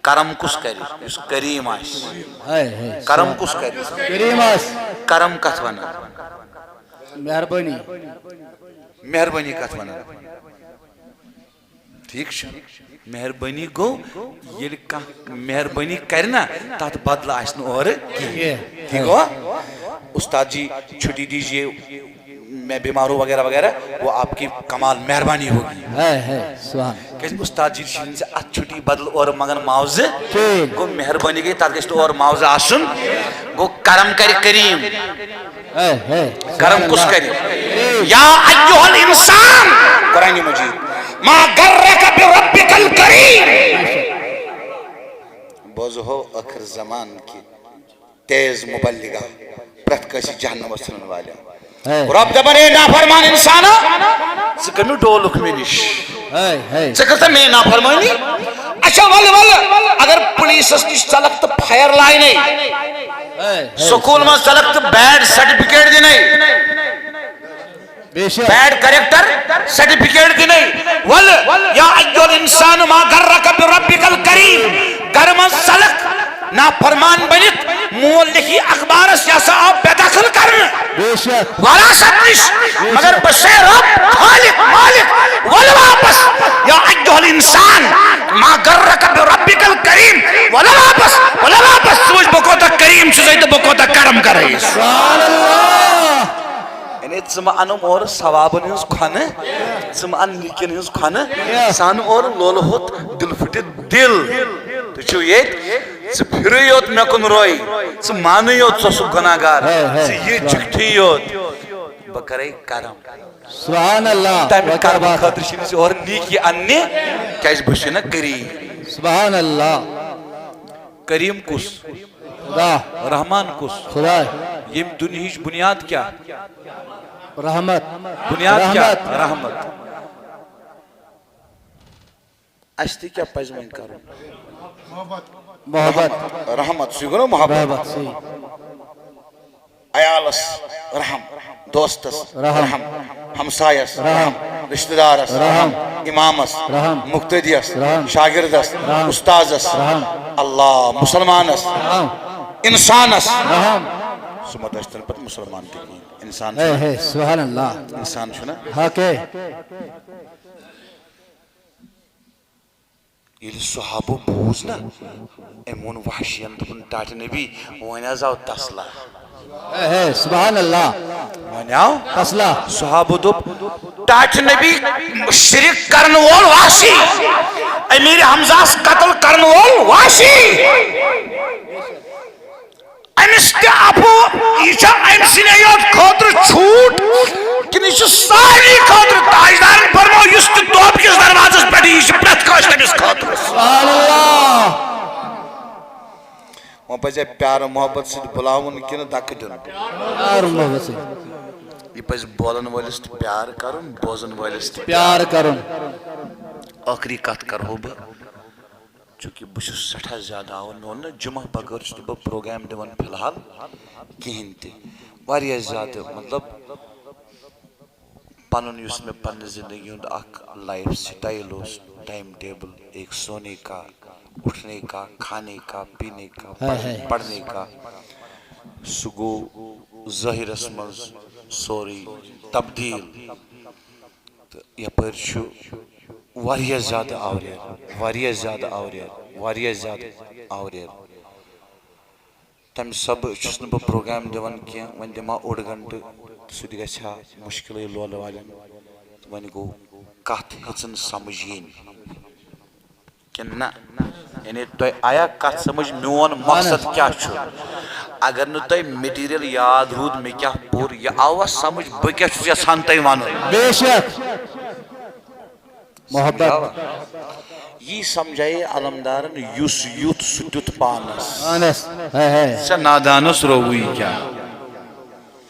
کرم کُس کرِ؟ یُس کریم آسہِ۔ ہاے، ہاے۔ کرم کُس کرِ؟ کریم آسہِ۔ کرم کتھ ونان؟ مہربٲنی۔ مہربٲنی کتھ ونان؟ ٹھیک چھُ۔ مہربٲنی گوٚو، ییٚلہِ کانٛہہ مہربٲنی کرِ نا، تتھ بدلہٕ آسہِ نہٕ اورٕ کینٛہہ۔ کینٛہہ۔ ٹھیک ہوا؟ استاد جی چھٹی دیجیے، میں بیمار ہوں وغیرہ وغیرہ، وہ آپ کی کمال مہربانی ہوگی۔ ہے، ہے، سبحان۔ کیازِ استاد جی چھِ ژےٚ اتھ چھٹی بدلہٕ اورٕ منگان معاوضہٕ۔ ٹھیک۔ گوٚو مہربٲنی گٔے، تتھ گژھِ نہٕ اورٕ معاوضہٕ آسُن۔ گوٚو کرم کرِ کریم۔ ہے، ہے، کرم سبحان کُس اللہ۔ کرِ؟ کریم۔ یا ایھا الانسان، قرآن مجید، ما غرک بربک الکریم۔ بوزہو ٲخر زمان کی تیز مبلغہ، پرٛٮ۪تھ کٲنٛسہِ جہنمس ژھٕنن والٮ۪ن۔ ہے۔ رب دپان، اے نافرمان انسانا، ژٕ کٔمِو ڈولُکھ مےٚ نِش؟ ہے، ہے۔ ژےٚ کٔر سا میٲنۍ نافرمٲنی؟ اچھا، ولہٕ، ولہٕ، اگر پُلیٖسس نِش ژلکھ تہٕ فایر لاینَے، ہے، ہے۔ سکوٗل منٛز ژلکھ تہٕ بیڈ سرٹیفکیٹ دِنَے، بے شک۔ بیڈ کریکٹر سرٹیفکیٹ دِنَے، ولہٕ، یا ایھا الانسان ما غرک بربک الکریم، گرٕ منٛز ژلکھ نافرمان بٔنِتھ، مول لیکھی اخبارس، یہِ ہسا آو بے دخل کرنہٕ۔ بے شک۔ وراثت نِش، بے شک۔ مگر بہٕ چھُسے رب، خالق، مالک، ولہٕ واپس۔ یا ایھا الانسان، ما غرک بربک الکریم، ولہٕ واپس، ولہٕ واپس۔ ژٕ وٕچھ بہٕ کوٗتاہ کریم چھُسے تہٕ بہٕ کوٗتاہ کرم کرے۔ سبحان اللہ۔ یعنی ژٕ مہ انُم اورٕ ثوابن ہٕنٛز کھۄنہٕ، ژٕ مہ ان نیکین ہٕنٛز کھۄنہٕ، ژٕ ان اورٕ لولہٕ ہوٚت دِل پھٕٹِتھ دِل۔ تُہۍ چھِو ییٚتہِ؟ ژٕ پھِرٕے یوت مےٚ کُن روے، ژٕ مانٕے یوت ژٕ اوسُکھ گۄناہ گار، ہے، ہے۔ ژٕ یہِ چِٹھی یوت، بہٕ کرے کرم۔ سبحان اللہ۔ تَمہِ وۄنۍ کیٛاہ کرمہٕ بات؟ خٲطرٕ چھِ أمِس یورٕ نیکی اَننہِ، کیٛازِ بہٕ چھُس نا کریم۔ سبحان اللہ۔ کریم کُس؟ خدا۔ رحمان کُس؟ خدا۔ ییٚمہِ دُنیہٕچ بُنیاد کیٛاہ؟ رحمت۔ بُنیاد کیٛاہ؟ رحمت۔ رحمت۔ اَسہِ تہِ کیٛاہ پَزِ وۄنۍ کَرُن؟ محبت۔ رحمت، سُے گوٚو نا محبت؟ محبت، صحیح۔ عیالَس رحم، دوستَس رحم۔ رحم، ہمسایَس رحم۔ رحم، رشتہٕ دارَس رحم۔ رحم، اِمامَس رحم۔ مُقتدیَس رحم۔ شاگردَس رحم۔ اُستادَس رحم۔ اللہ، مُسلمانَس رحم۔ اِنسانَس۔ رحم۔ سُہ مہ تَس تَمہِ پَتہٕ مُسلمان تہِ کِہیٖنۍ۔ اِنسان ہے، چھُنہ۔ ہے، سبحان اللہ۔ اِنسان چھُنہ۔ حق ہے۔ ییٚلہِ صحابو بوٗز نا، أمۍ ووٚن وحشین، دوٚپُن، "ٹاٹھۍ نبی، وۄنۍ حظ آو تسلا۔" ہے، ہے، سبحان اللہ۔ وۄنۍ آو تسلا۔ صحابو دوٚپ، "ٹاٹھۍ نبی، شرک کرن وول وحشی، امیر حمزہس قتل کرن وول وحشی۔" أمِس تہِ اَپُز، یہِ چھا أمۍ سٕنٛدے یوت خٲطرٕ چھوٗٹ کِنہٕ یہِ چھُ سارنٕے خٲطرٕ؟ تاجدارن فرموو، یُس تہِ توبہٕ کِس دروازس پٮ۪ٹھ یی، یہِ چھُ پرٛٮ۪تھ کٲنٛسہِ تٔمِس خٲطرٕ۔ سبحان اللہ۔ وۄنۍ پزِ پیار محبت سۭتۍ بُلاوُن کِنہٕ دکہٕ دیُن؟ پیار محبت سۭتۍ۔ یہِ پزِ بولن وٲلِس تہِ پیار کرُن، بوزن وٲلِس تہِ پیار کرُن۔ ٲخری کتھ کرہو بہٕ۔ چونکہ بہٕ چھُس سٮ۪ٹھاہ زیادٕ آوُر، مےٚ ووٚن نہ، جمعہ بغٲر چھُس نہٕ بہٕ پروگرام دِوان فی الحال کِہیٖنۍ تہِ۔ واریاہ زیادٕ، مطلب، پَنُن یُس مےٚ پننہِ زندگی ہُنٛد اکھ لائف سٹائل اوس، ٹائم ٹیبل، ایک سونے کا، اٹھنے کا، کھانے کا، پینے کا، ہائے پڑھ-، ہائے۔ پڑھنے کا، سُہ گوٚو ظٲہرس منٛز سورُے تبدیل۔ تہٕ یپٲرۍ چھُ واریاہ زیادٕ آوریر، واریاہ زیادٕ آوریر، واریاہ زیادٕ آوریر۔ تَمہِ سبہٕ چھُس نہٕ بہٕ پروگرام دِوان کینٛہہ، وۄنۍ دِمہٕ ہا اوٚڑ گھنٹہٕ، سُہ تہِ گژھِ ہا مُشکِلٕے لولہٕ والٮ۪ن۔ وۄنۍ گوٚو کَتھ ہیٚژٕن سمجھ یِنۍ۔ کِنہٕ نہ؟ یعنی تۄہہِ آیا کتھ سمجھ میون مقصد کیٛاہ چھُ؟ اگر نہٕ تۄہہِ مٹیریل یاد روٗد، مےٚ کیٛاہ پوٚر، یہِ آوا سمجھ بہٕ کیٛاہ چھُس یژھان تۄہہِ ونُن؟ بے شک۔ محبت۔ سمجھاوا؟ یی سمجھایے علمدارن، یُس یُتھ سُہ تیُتھ پانس۔ پانس۔ ہے، ہے۔ ژےٚ نادانس رووُے کیٛاہ؟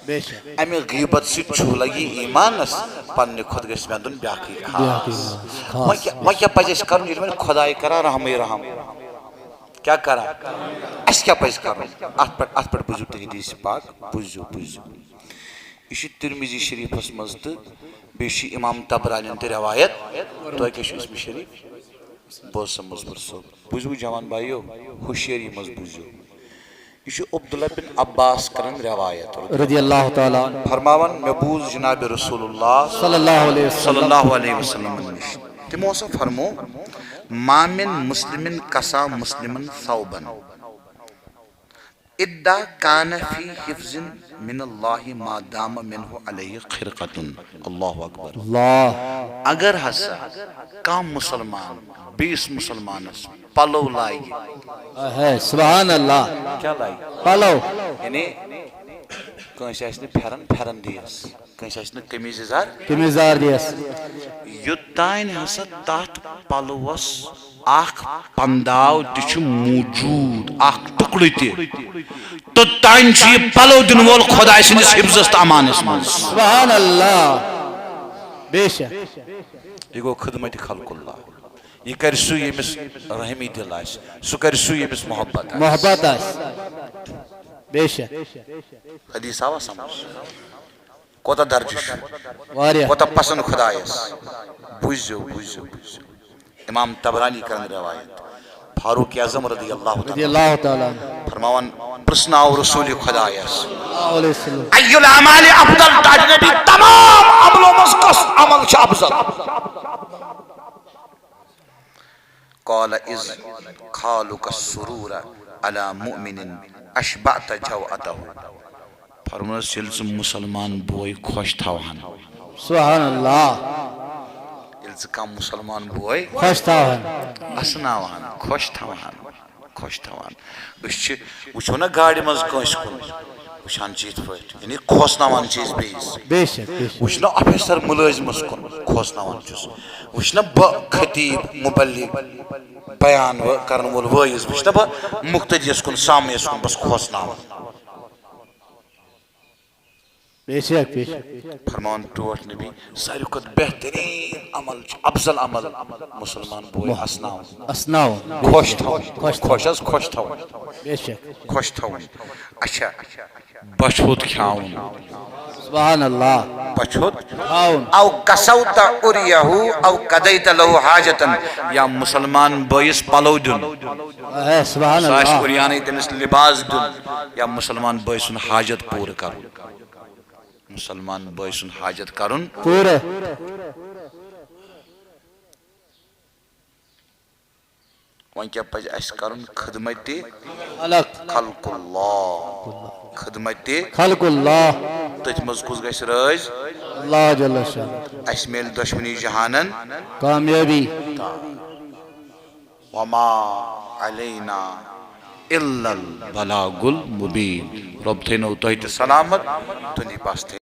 بے شک۔ امہِ غیبت سۭتۍ چھُ لگی ایمانس، پننہِ کھۄتہٕ گژھِ مےٚ دُن بیاکھٕے خاص۔ بیاکھٕے خاص، خاص۔ وۄنۍ کیٛاہ، وۄنۍ کیٛاہ پزِ اَسہِ کرُن ییٚلہِ وۄنۍ خۄداے کران رحمٕے رحم؟ کیٛاہ کران؟ اَسہِ کیٛاہ پزِ کرُن؟ اتھ پٮ۪ٹھ، اتھ پٮ۪ٹھ بوٗزِو تُہۍ حدیث پاک، بوٗزِو، بوٗزِو۔ یہِ چھُ ترمذی شریفس منٛز تہٕ بیٚیہِ چھُ امام طبرانین تہِ روایت۔ تۄہہِ کیٛاہ چھُ اسمِ شریف؟ بوز سا مظفر صٲب، بوٗزِو جوان بھایو، ہوشیٲری منٛز بوٗزِو۔ یہِ چھُ عبداللہ بن عباس کران روایت۔ رضی اللہ تعالیٰ عنہ۔ فرماوان، مےٚ بوٗز جناب رسول اللہ صلی اللہ علیہ وسلم۔ صلی اللہ علیہ وسلم نِش۔ تِمو ہسا فرمو، "ما من مسلمن کسا مسلمن ثوبا الا کان فی حفظ من اللہ ما دام منہ علیہ خرقۃ۔" اللہ اکبر۔ اللہ۔ اگر ہسا کانٛہہ مسلمان بیٚیِس مسلمانس پلو لاگہِ۔ ہے، سبحان اللہ۔ کیٛاہ لاگہِ؟ پلو۔ یعنی کٲنٛسہِ آسہِ نہٕ پھٮ۪رن، پھٮ۪رن دِیس۔ کٲنٛسہِ آسہِ نہٕ قمیٖض یزار۔ قمیٖض یزار دِیس۔ یوٚتانۍ ہسا تتھ پلوس اکھ پنداو تہِ چھُ موجود، اکھ ٹُکڑٕ تہِ، توٚتانۍ چھُ یہِ پلو دِنہٕ وول خۄداے سٕنٛدِس حفظس تہٕ امانس منٛز۔ سبحان اللہ۔ بے شک۔ یہِ گوٚو خدمت خلق اللہ۔ یہِ کرِ سُہ، ییٚمِس رحمی دل آسہِ، سُہ کرِ سُہ، ییٚمِس محبت آسہِ۔ محبت آسہِ۔ بے شک۔ حدیث آوا سمجھ؟ کوتاہ درجہ چھُ؟ واریاہ۔ کوتاہ پسند خدایس۔ بوٗزِو، بوٗزِو، بوٗزِو۔ امام طبرانی کرن روایت۔ فاروق اعظم رضی اللہ تعالیٰ رضی اللہ تعالیٰ عنہ۔ فرماوان، پرژھناو رسول خدایس۔ صلی اللہ علیہ وسلم۔ ای الاعمال افضل؟ تاج نبی، تمام عملو منٛز کس عمل چھُ افضل؟ قال، اذ خالق السرور علی مؤمن اشبعت جوعته۔ فرموس، ییٚلہِ ژٕ مسلمان بوے خۄش تھاوہن۔ سبحان اللہ۔ ییٚلہِ ژٕ کانٛہہ مسلمان بوے خۄش تھاوہن۔ اسناوہن، خۄش تھاوہن۔ خۄش تھاوان۔ أسۍ چھِ، وٕچھو نہ گاڑِ منٛز کٲنٛسہِ کُن، وٕچھان چھِ یِتھ پٲٹھۍ، یعنی کھوژناوان چھِ أسۍ بیٚیِس۔ بے شک، بے شک۔ وٕچھ نہ آفیسر مُلٲزمَس کُن، کھوژناوان چھُس۔ وٕچھ نہ بہٕ خطیٖب، مُبلِغ، بیان وٲ-، کرن وول وٲعظ، وٕچھ نہ بہٕ مُقتدیَس کُن، سامعیَس کُن، بس کھوژناوان۔ بے شک، بے شک۔ فرمان ٹوٹھ نبی، ساروی کھۄتہٕ بہتریٖن عمل چھُ، افضل عمل، مُسلمان بوے اسناوُن۔ اسناوُن۔ خۄش تھاوُن۔ خۄش خۄش حظ، خۄش تھاوُن۔ بے شک۔ خۄش تھاوُن۔ اچھا، بچھوت کھیاوُن۔ سبحان اللہ۔ بچھوت۔ کھاوُن۔ او کسوت اریہو او قضیت لہو حاجتن، یا مُسلمان بٲیِس پلو دیُن۔ اے، سبحان سُہ آسہِ اللہ۔ عریانٕے، تٔمِس لباس دیُن، یا مُسلمان بٲے سُنٛد حاجت پوٗرٕ کرُن۔ مُسلمان بٲے سُنٛد حاجت کرُن۔ پوٗرٕ۔ وۄنۍ کیٛاہ پزِ اَسہِ کرُن؟ خدمت خلق۔ خلق اللہ۔ خدمت خلق اللہ۔ تٔتھۍ منٛز کُس گژھِ رٲضۍ؟ اللہ جل شانہ۔ اَسہِ میلہِ دۄشوٕنی جہانن۔ کامیٲبی۔ وما علینا الا البلاغ المبین۔ رۄب تھٲینو تۄہہِ تہِ سلامت، تُہنٛدِ پاس تھٲینو۔